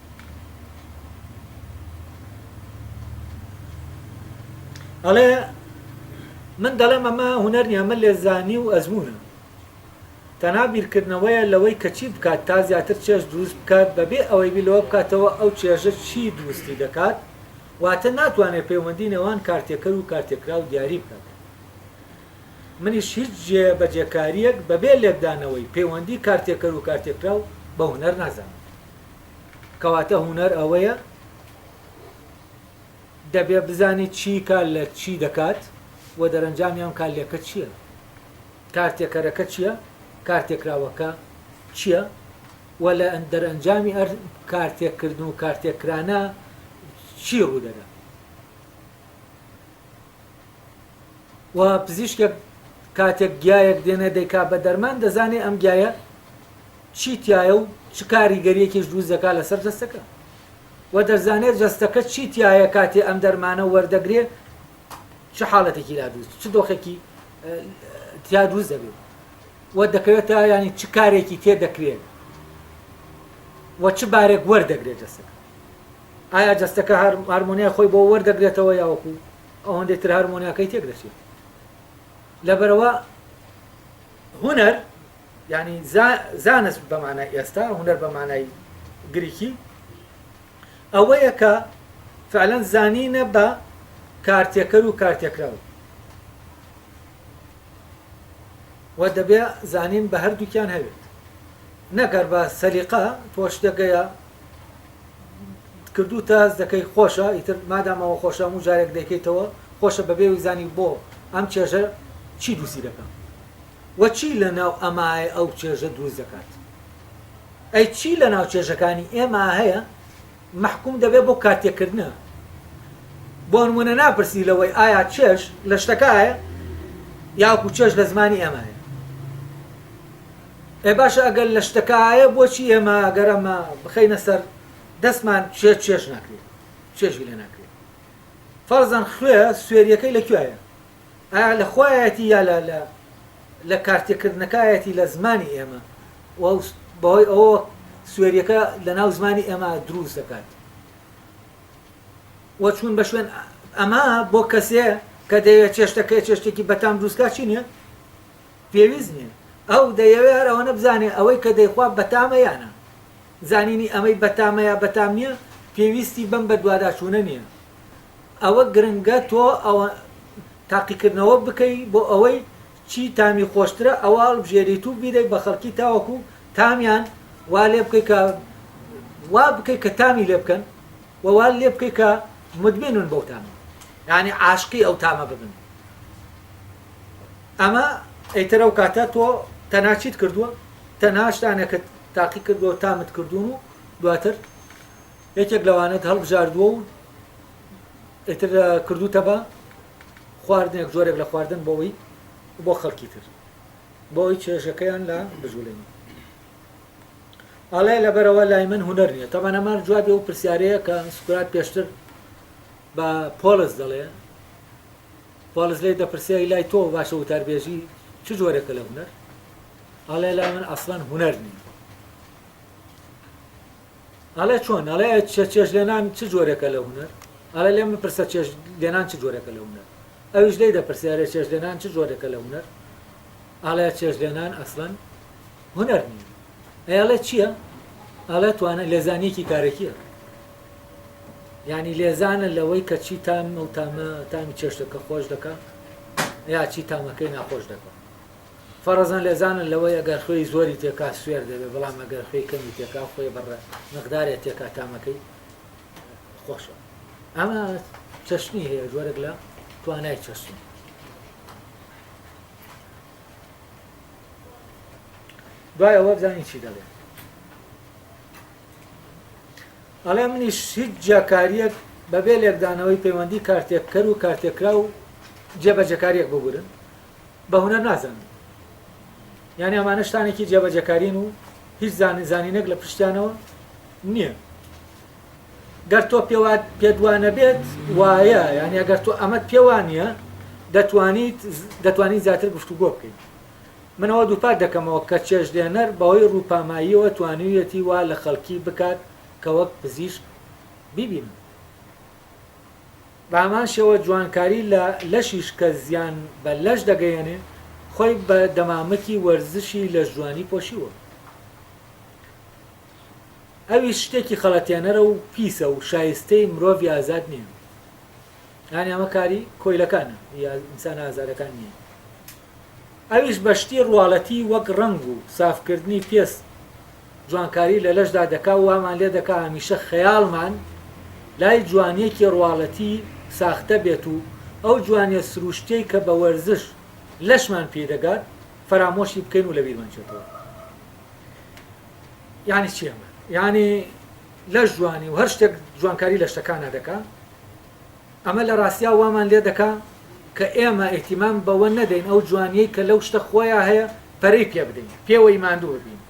ئەڵێ من دەڵێم ئەمە هونەر نییە ئەمە لێزانی و ئەزموونە تەنها بیرکردنەوەیە لەوەی کە چی بکات تا زیاتر چێژ دروست بکات بەبێ ئەوەی بیر لەوە بکاتەوە ئەو چێژە چی دروستی دەکات واتە ناتوانێت پەیوەندی نێوان کارتێکەر و کارتێکراو دیاری بکات. منیش هیچ جێبەجێکارییەک بەبێ لێکدانەوەی پەیوەندی کارتێکەر و کارتێکراو بە هونەر نازانم. کەواتە هونەر ئەوەیە دەبێ بزانیت چی کار لە چی دەکات و دەرەنجامی ئەم کارلێکە چییە؟ کارتێکەرەکە چییە؟ کارتێکراوەکە چییە؟ و لە دەرەنجامی ئەر کارتێکردن و کارتێکرانە چی ڕوودەدا؟ و پزیشکێک کاتێک گیایەک دێنێ دەیکا بە دەرمان دەزانێ ئەم گیایە چی تایە و چ کاریگەریەکیش دروست دەکات لەسەر جەستەکە و دەزانێت جەستەکە چی تایە کاتێ ئەم دەرمانە وەردەگرێ چ حاڵەتێکی لا دروست چ دۆخێکی تیا دروست دەبێت و دەکەوێتە ینی چ کارێکی تێ دەکرێت و چ بارێک وەردەگرێت جەستەکە ئایا جەستەکە هارمۆنیای خۆی بۆ وەردەگرێتەوە یاوەکو ئەوەندەی تر هارمۆنیاکەی تێک دەچێت لەبەرەوە هونەر ینی زانست بەمانای ئێستا هونەر بەمانای گریکی ئەوەیە کە فعلەن زانینە بە کارتێکەر و کارتێکراو و دەبێ زانین بە هەردووکیان هەبێت نەگەر بە سەلیقە تۆ شتێکەیە کردووتە هەست دەکەی خۆشە ئیتر مادام ئەوە خۆشە هەموو جارێک دەیکەیتەوە خۆشە بەبێ وی زانی بۆ ئەم چێژە چی دروستی دەکا و چی لە ناو ئەمایە ئەو چێژە دروست دەکات ئەی چی لە ناو چێژەکانی ئێمە هەیە مەحکوم دەبێت بۆ کارتێکردنە بۆ نمونە ناپرسی لەوەی ئایا چێژ لە شتەکایە یاکو چێژ لە زمانی ئێمایە ئێ باشە ئەگەر لە شتەکایە بۆچی ئێمە ئەگەر ئەمە بخەینە سەر دەستمان چێژ چێژ ناکرێت چێژی لێ ناکرێت فەرزەن خوێ سوێریەکەی لە کوێیە ئایا لە خوایەتی یا لە لە لە کارتێکردنەکایەتی لە زمانی ئێمە و بەهۆی ئەوە سوێریەکە لە ناو زمانی ئێمە دروست دەکات و چوون بە شوێن ئەمە بۆ کەسێ کە دەیەوێت چێشتەکەی چێشتێکی بەتام دروستکات چی نییە پێویست نیە. ئەو دەیەوێ هەر ئەوەنە بزانێ ئەوەی کە دەیخوا بەتامە یا نا. زانینی ئەمەی بەتامە یا بەتام نیە پێویستی بەم بەدواداچوونە نیە. ئەوە گرنگە تۆ ئەوە تاقیکردنەوە بکەی بۆ ئەوەی چی تامی خۆشترە ئەوە هەڵبژێریت و بیدەی بە خەڵکی تاوەکو تامیان وا لێ بکەی کە وا بکەی کە تامی لێ بکەن و وا لێ بکەی کە مدمنن بەو تامە یانی عاشقی ئەو تامە ببن. ئەمە ئیتر ئەو کاتە تۆ تەنها چیت کردووە؟ تەنها شتانێکت تاقی کردووە و تامت کردوون و دواتر یەکێک لەوانەت هەڵبژاردووە و ئیتر کردوتە بە خواردنێک جۆرێک لە خواردن بۆەوەی بۆ خەڵکی تر بۆ ئەوی چێژەکەیان لە بجوڵێنی ئەڵێ لەبەرەوە لای من هونەر نییە تەبعەن ئەمە جوابی ئەو پرسیارەیە کە سوکرات پێشتر بە پۆڵس دەڵێ پۆڵس لێی دەپرسێ ئەی لای تۆ باشە وتاربێژی چ جۆرێکە لە هونەر؟ ئەڵێ لای من ئەسڵەن هونەر نییە. ئەڵێ چۆن؟ ئەڵێ چێژ لێنان چ جۆرێکە لە هونەر؟ ئەڵێ لێم بپرسە چێژ لێنان چ جۆرێکە لە هونەر؟ ئەویش لێی دەپرسێ ئەرێ چێژ لێنان چ جۆرێکە لە هونەر؟ ئەڵێ چێژ لێنان ئەسڵەن هونەر نییە. ئەی ئەڵێ چییە؟ ئەڵێ توانە لێزانیەکی کارەکییە. یانی لێزانە لەوەی کە چی تام ئەو تامە تامی چێشتەکە خۆش دەکا یا چی تامەکەی ناخۆش دەکا فەڕزەن لێزانە لەوەی ئەگەر خوێی زۆری تێکا سوێر دەبێت بەڵام ئەگەر خوێی کەمی تێکا خۆی بەڕە مقدارێ تێکا تامەکەی خۆشە ئەمە چەشنی هەیە، جۆرێک لە توانای چەشنی. دوای ئەوە بزانین چی دەڵێ. ئەڵێ منیش هیچ جیاکارییەک بەبێ لێکدانەوەی پەیوەندی کارتێککەر و کارتێکراو جێبەجێکارییەک ببورن بە هونەر نازانم. یانی ئەمانە شتانێکی جێبەجێکارین و هیچ زانینێک لە پشتیانەوە نییە. گەر تۆ پێت وا نەبێت وایە، یانی ئەگەر تۆ ئەمەت پێ وا نییە دەتوانیت دەتوانین زیاتر گفتوگۆ بکەین. من ئەوە دووپات دەکەمەوە کە چێژلێنەر بەهۆی ڕووپاماییەوە توانیویەتی وا لە خەڵکی بکات کە وەک پزیشک بیبینن. بە هەمان شێوە جوانکاری لە لەشیش کە زیان بە لەش دەگەیەنێ، خۆی بە دەمامکی وەرزشی لەشجوانی پۆشیوە. ئەویش شتێکی خەڵەتێنەرە و پیسە و شایستەی مرۆڤی ئازاد نییە. یانی ئەمە کاری کۆیلەکانە، هی ئینسانە ئازادەکان نییە. ئەویش بە شتی ڕواڵەتی وەک ڕەنگ و سافکردنی پێست جوانکاری لە لەشدا دەکا و وامان لێ دەکا هەمیشە خەیاڵمان لای جوانییەکی ڕواڵەتی ساختە بێت و ئەو جوانییە سروشتیەی کە بە وەرزش لەشمان پێی دەگات فەرامۆشی بکەین و لەبیرمان چێتەوە. یانی چی ئەمە؟ یانی لەش جوانی و هەر شتێک جوانکاری لە شتەکانا دەکا ئەمە لە ڕاستیا وامان لێ دەکا کە ئێمە ئیهتیمام بەوە نەدەین ئەو جوانیەی کە لەو شتە خۆیا هەیە پەرەی پێ بدەین پێوەی ماندوو ببین.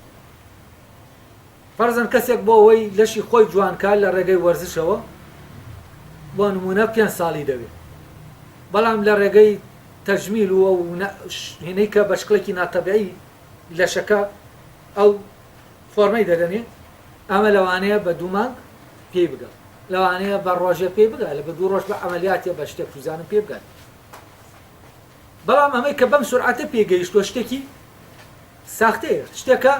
فەرزەن کەسێک بۆ ئەوەی لەشی خۆی جوان کا لە ڕێگەی وەرزشەوە بۆ نموونە پێنج ساڵی دەوێ بەڵام لە ڕێگەی تەجمیل و ئەو هینەی کە بە شکڵێکی ناتەبیعی لەشەکە ئەو فۆرمەی دەدەنێ ئەمە لەوانەیە بە دوو مانگ پێی بگا لەوانەیە بە ڕۆژێ پێی بگا لە بە دوو ڕۆژ بە عەمەلیاتێ بە شتێک چوزانم پێ بگات بەڵام ئەمەی کە بەم سورعەتە پێ گەیشتووە شتێکی ساختەیە شتێکە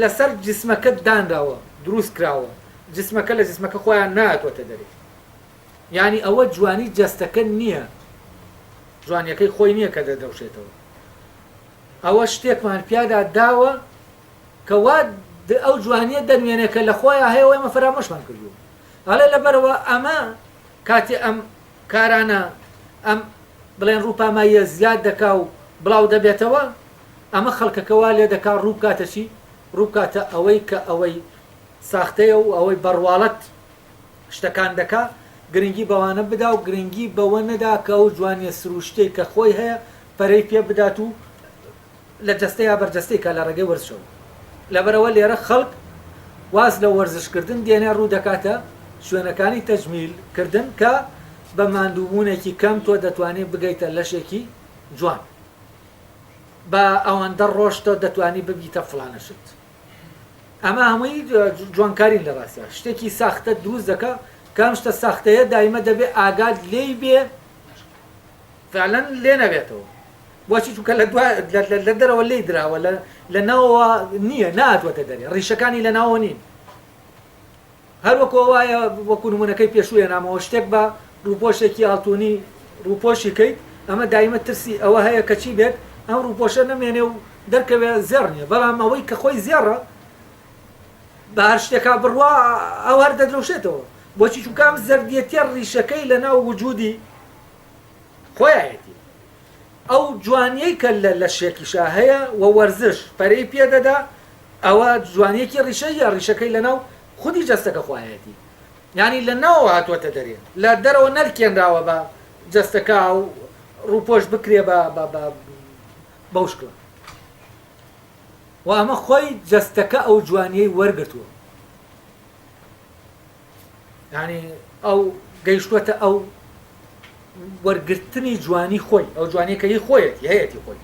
لەسەر جسمەکە دانراوە دروست کراوە جسمەکە لە جسمەکە خۆیان ناتوەتە دەرێ یعنی ئەوە جوانی جەستەکە نییە جوانیەکەی خۆی نییە کە دەدەوشێتەوە ئەوە شتێکمان پیادا داوە کە وا ئەو جوانیە دەنوێنێ کە لە خۆیا هەیە و ئێمە فەرامۆشمان کردووە. ئەڵێ لەبەرئەوە ئەمە کاتێ ئەم کارانە ئەم بڵێن ڕووپاماییە زیاد دەکا و بڵاو دەبێتەوە ئەمە خەڵکەکە وا لێ دەکا ڕوو بکاتە چی؟ ڕوو بکاتە ئەوەی کە ئەوەی ساختەیە و ئەوەی بەڕواڵەت شتەکان دەکا گرنگی بەوانە بدا و گرنگی بەوە نەدا کە ئەو جوانیە سروشتیەی کە خۆی هەیە پەرەی پێ بدات و لە جەستەیا بەرجەستەی کا لە ڕێگەی وەرزشەوە لەبەرئەوە لێرە خەڵک واز لە وەرزش کردن دێنێ ڕوو دەکاتە شوێنەکانی تەجمیل کردن کە بە ماندووبوونێکی کەم تۆ دەتوانی بگەیتە لەشێکی جوان بە ئەوەندە ڕۆژ تۆ دەتوانی ببیتە فڵانە شت ئەمە هەمووی جوانکارین لە ڕاستیا شتێکی ساختە دروست دەکا کە ئەم شتە ساختەیە دایمە دەبێ ئاگات لێی بێ فعلا لێ نەبێتەوە بۆچی چونکە لە دوا لە دەرەوە لێی دراوە لە لە ناوەوە نییە ناتوەتە دەرێ ڕیشەکانی لە ناوەوە نین هەر وەکو وایە وەکو نمونەکەی پێشوو هێنامەوە شتێک بە ڕووپۆشێکی ئاڵتونی ڕووپۆشی کەیت ئەمە دایمە ترسی ئەوە هەیە کە چی بێت ئەم ڕووپۆشە نەمێنێ و دەرکەوێ زێڕ نییە بەڵام ئەوەی کە خۆی زێڕە بە هەر شتێکا بڕوا ئەو هەر دەدرەوشێتەوە بۆچی چونکە ئەم زەردیەتیە ڕیشەکەی لە ناو وجودی خۆیایەتی ئەو جوانیەی کە لە لەشێکیشا هەیە و وەرزش پەرەی پێ دەدا ئەوە جوانیەکی ڕیشەییە ڕیشەکەی لەناو خودی جەستەکە خوایەتی یانی لە ناوەوە هاتووەتە دەرێ لە دەرەوە نەلکێنراوە بە جەستەکە و ڕووپۆش بکرێ بە بە بە بەو شکڵە و ئەمە خۆی جەستەکە ئەو جوانیەی وەرگرتووە یانی ئەو گەیشتووەتە ئەو وەرگرتنی جوانی خۆی ئەو جوانیە کە هی خۆیەتی هەیەتی خۆی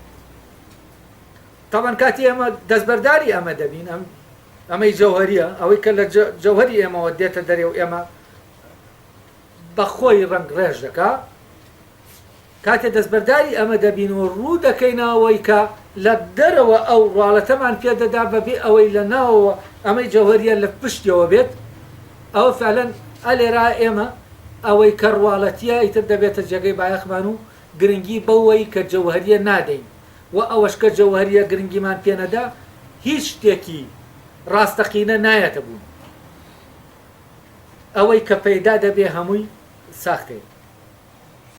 تاوان کاتی ئێمە دەستبەرداری ئەمە دەبین ئەم ئەمەی جەوهریە ئەوەی کە لە جەوهری ئێمەوە دێتە دەرێ و ئێمە بەخۆی ڕەنگ ڕێژ دەکا کاتێ دەستبەرداری ئەمە دەبین و ڕوو دەکەینە ئەوەی کە لە دەرەوە ئەو ڕواڵەتەمان پێ دەدا بەبێ ئەوەی لە ناوەوە ئەمەی جەوهەرییە لە پشتیەوە بێت، ئەوە فعلەن ئە لێرا ئێمە ئەوەی کە ڕواڵەتییە ئیتر دەبێتە جێگەی بایەخمان و گرنگی بەوەی کە جەوهەرییە نادەین و ئەوەش کە جەوهەرییە گرنگیمان پێ نەدا هیچ شتێکی ڕاستەقینە نایەتە بوون. ئەوەی کە پەیدا دەبێ هەمووی ساختەیە.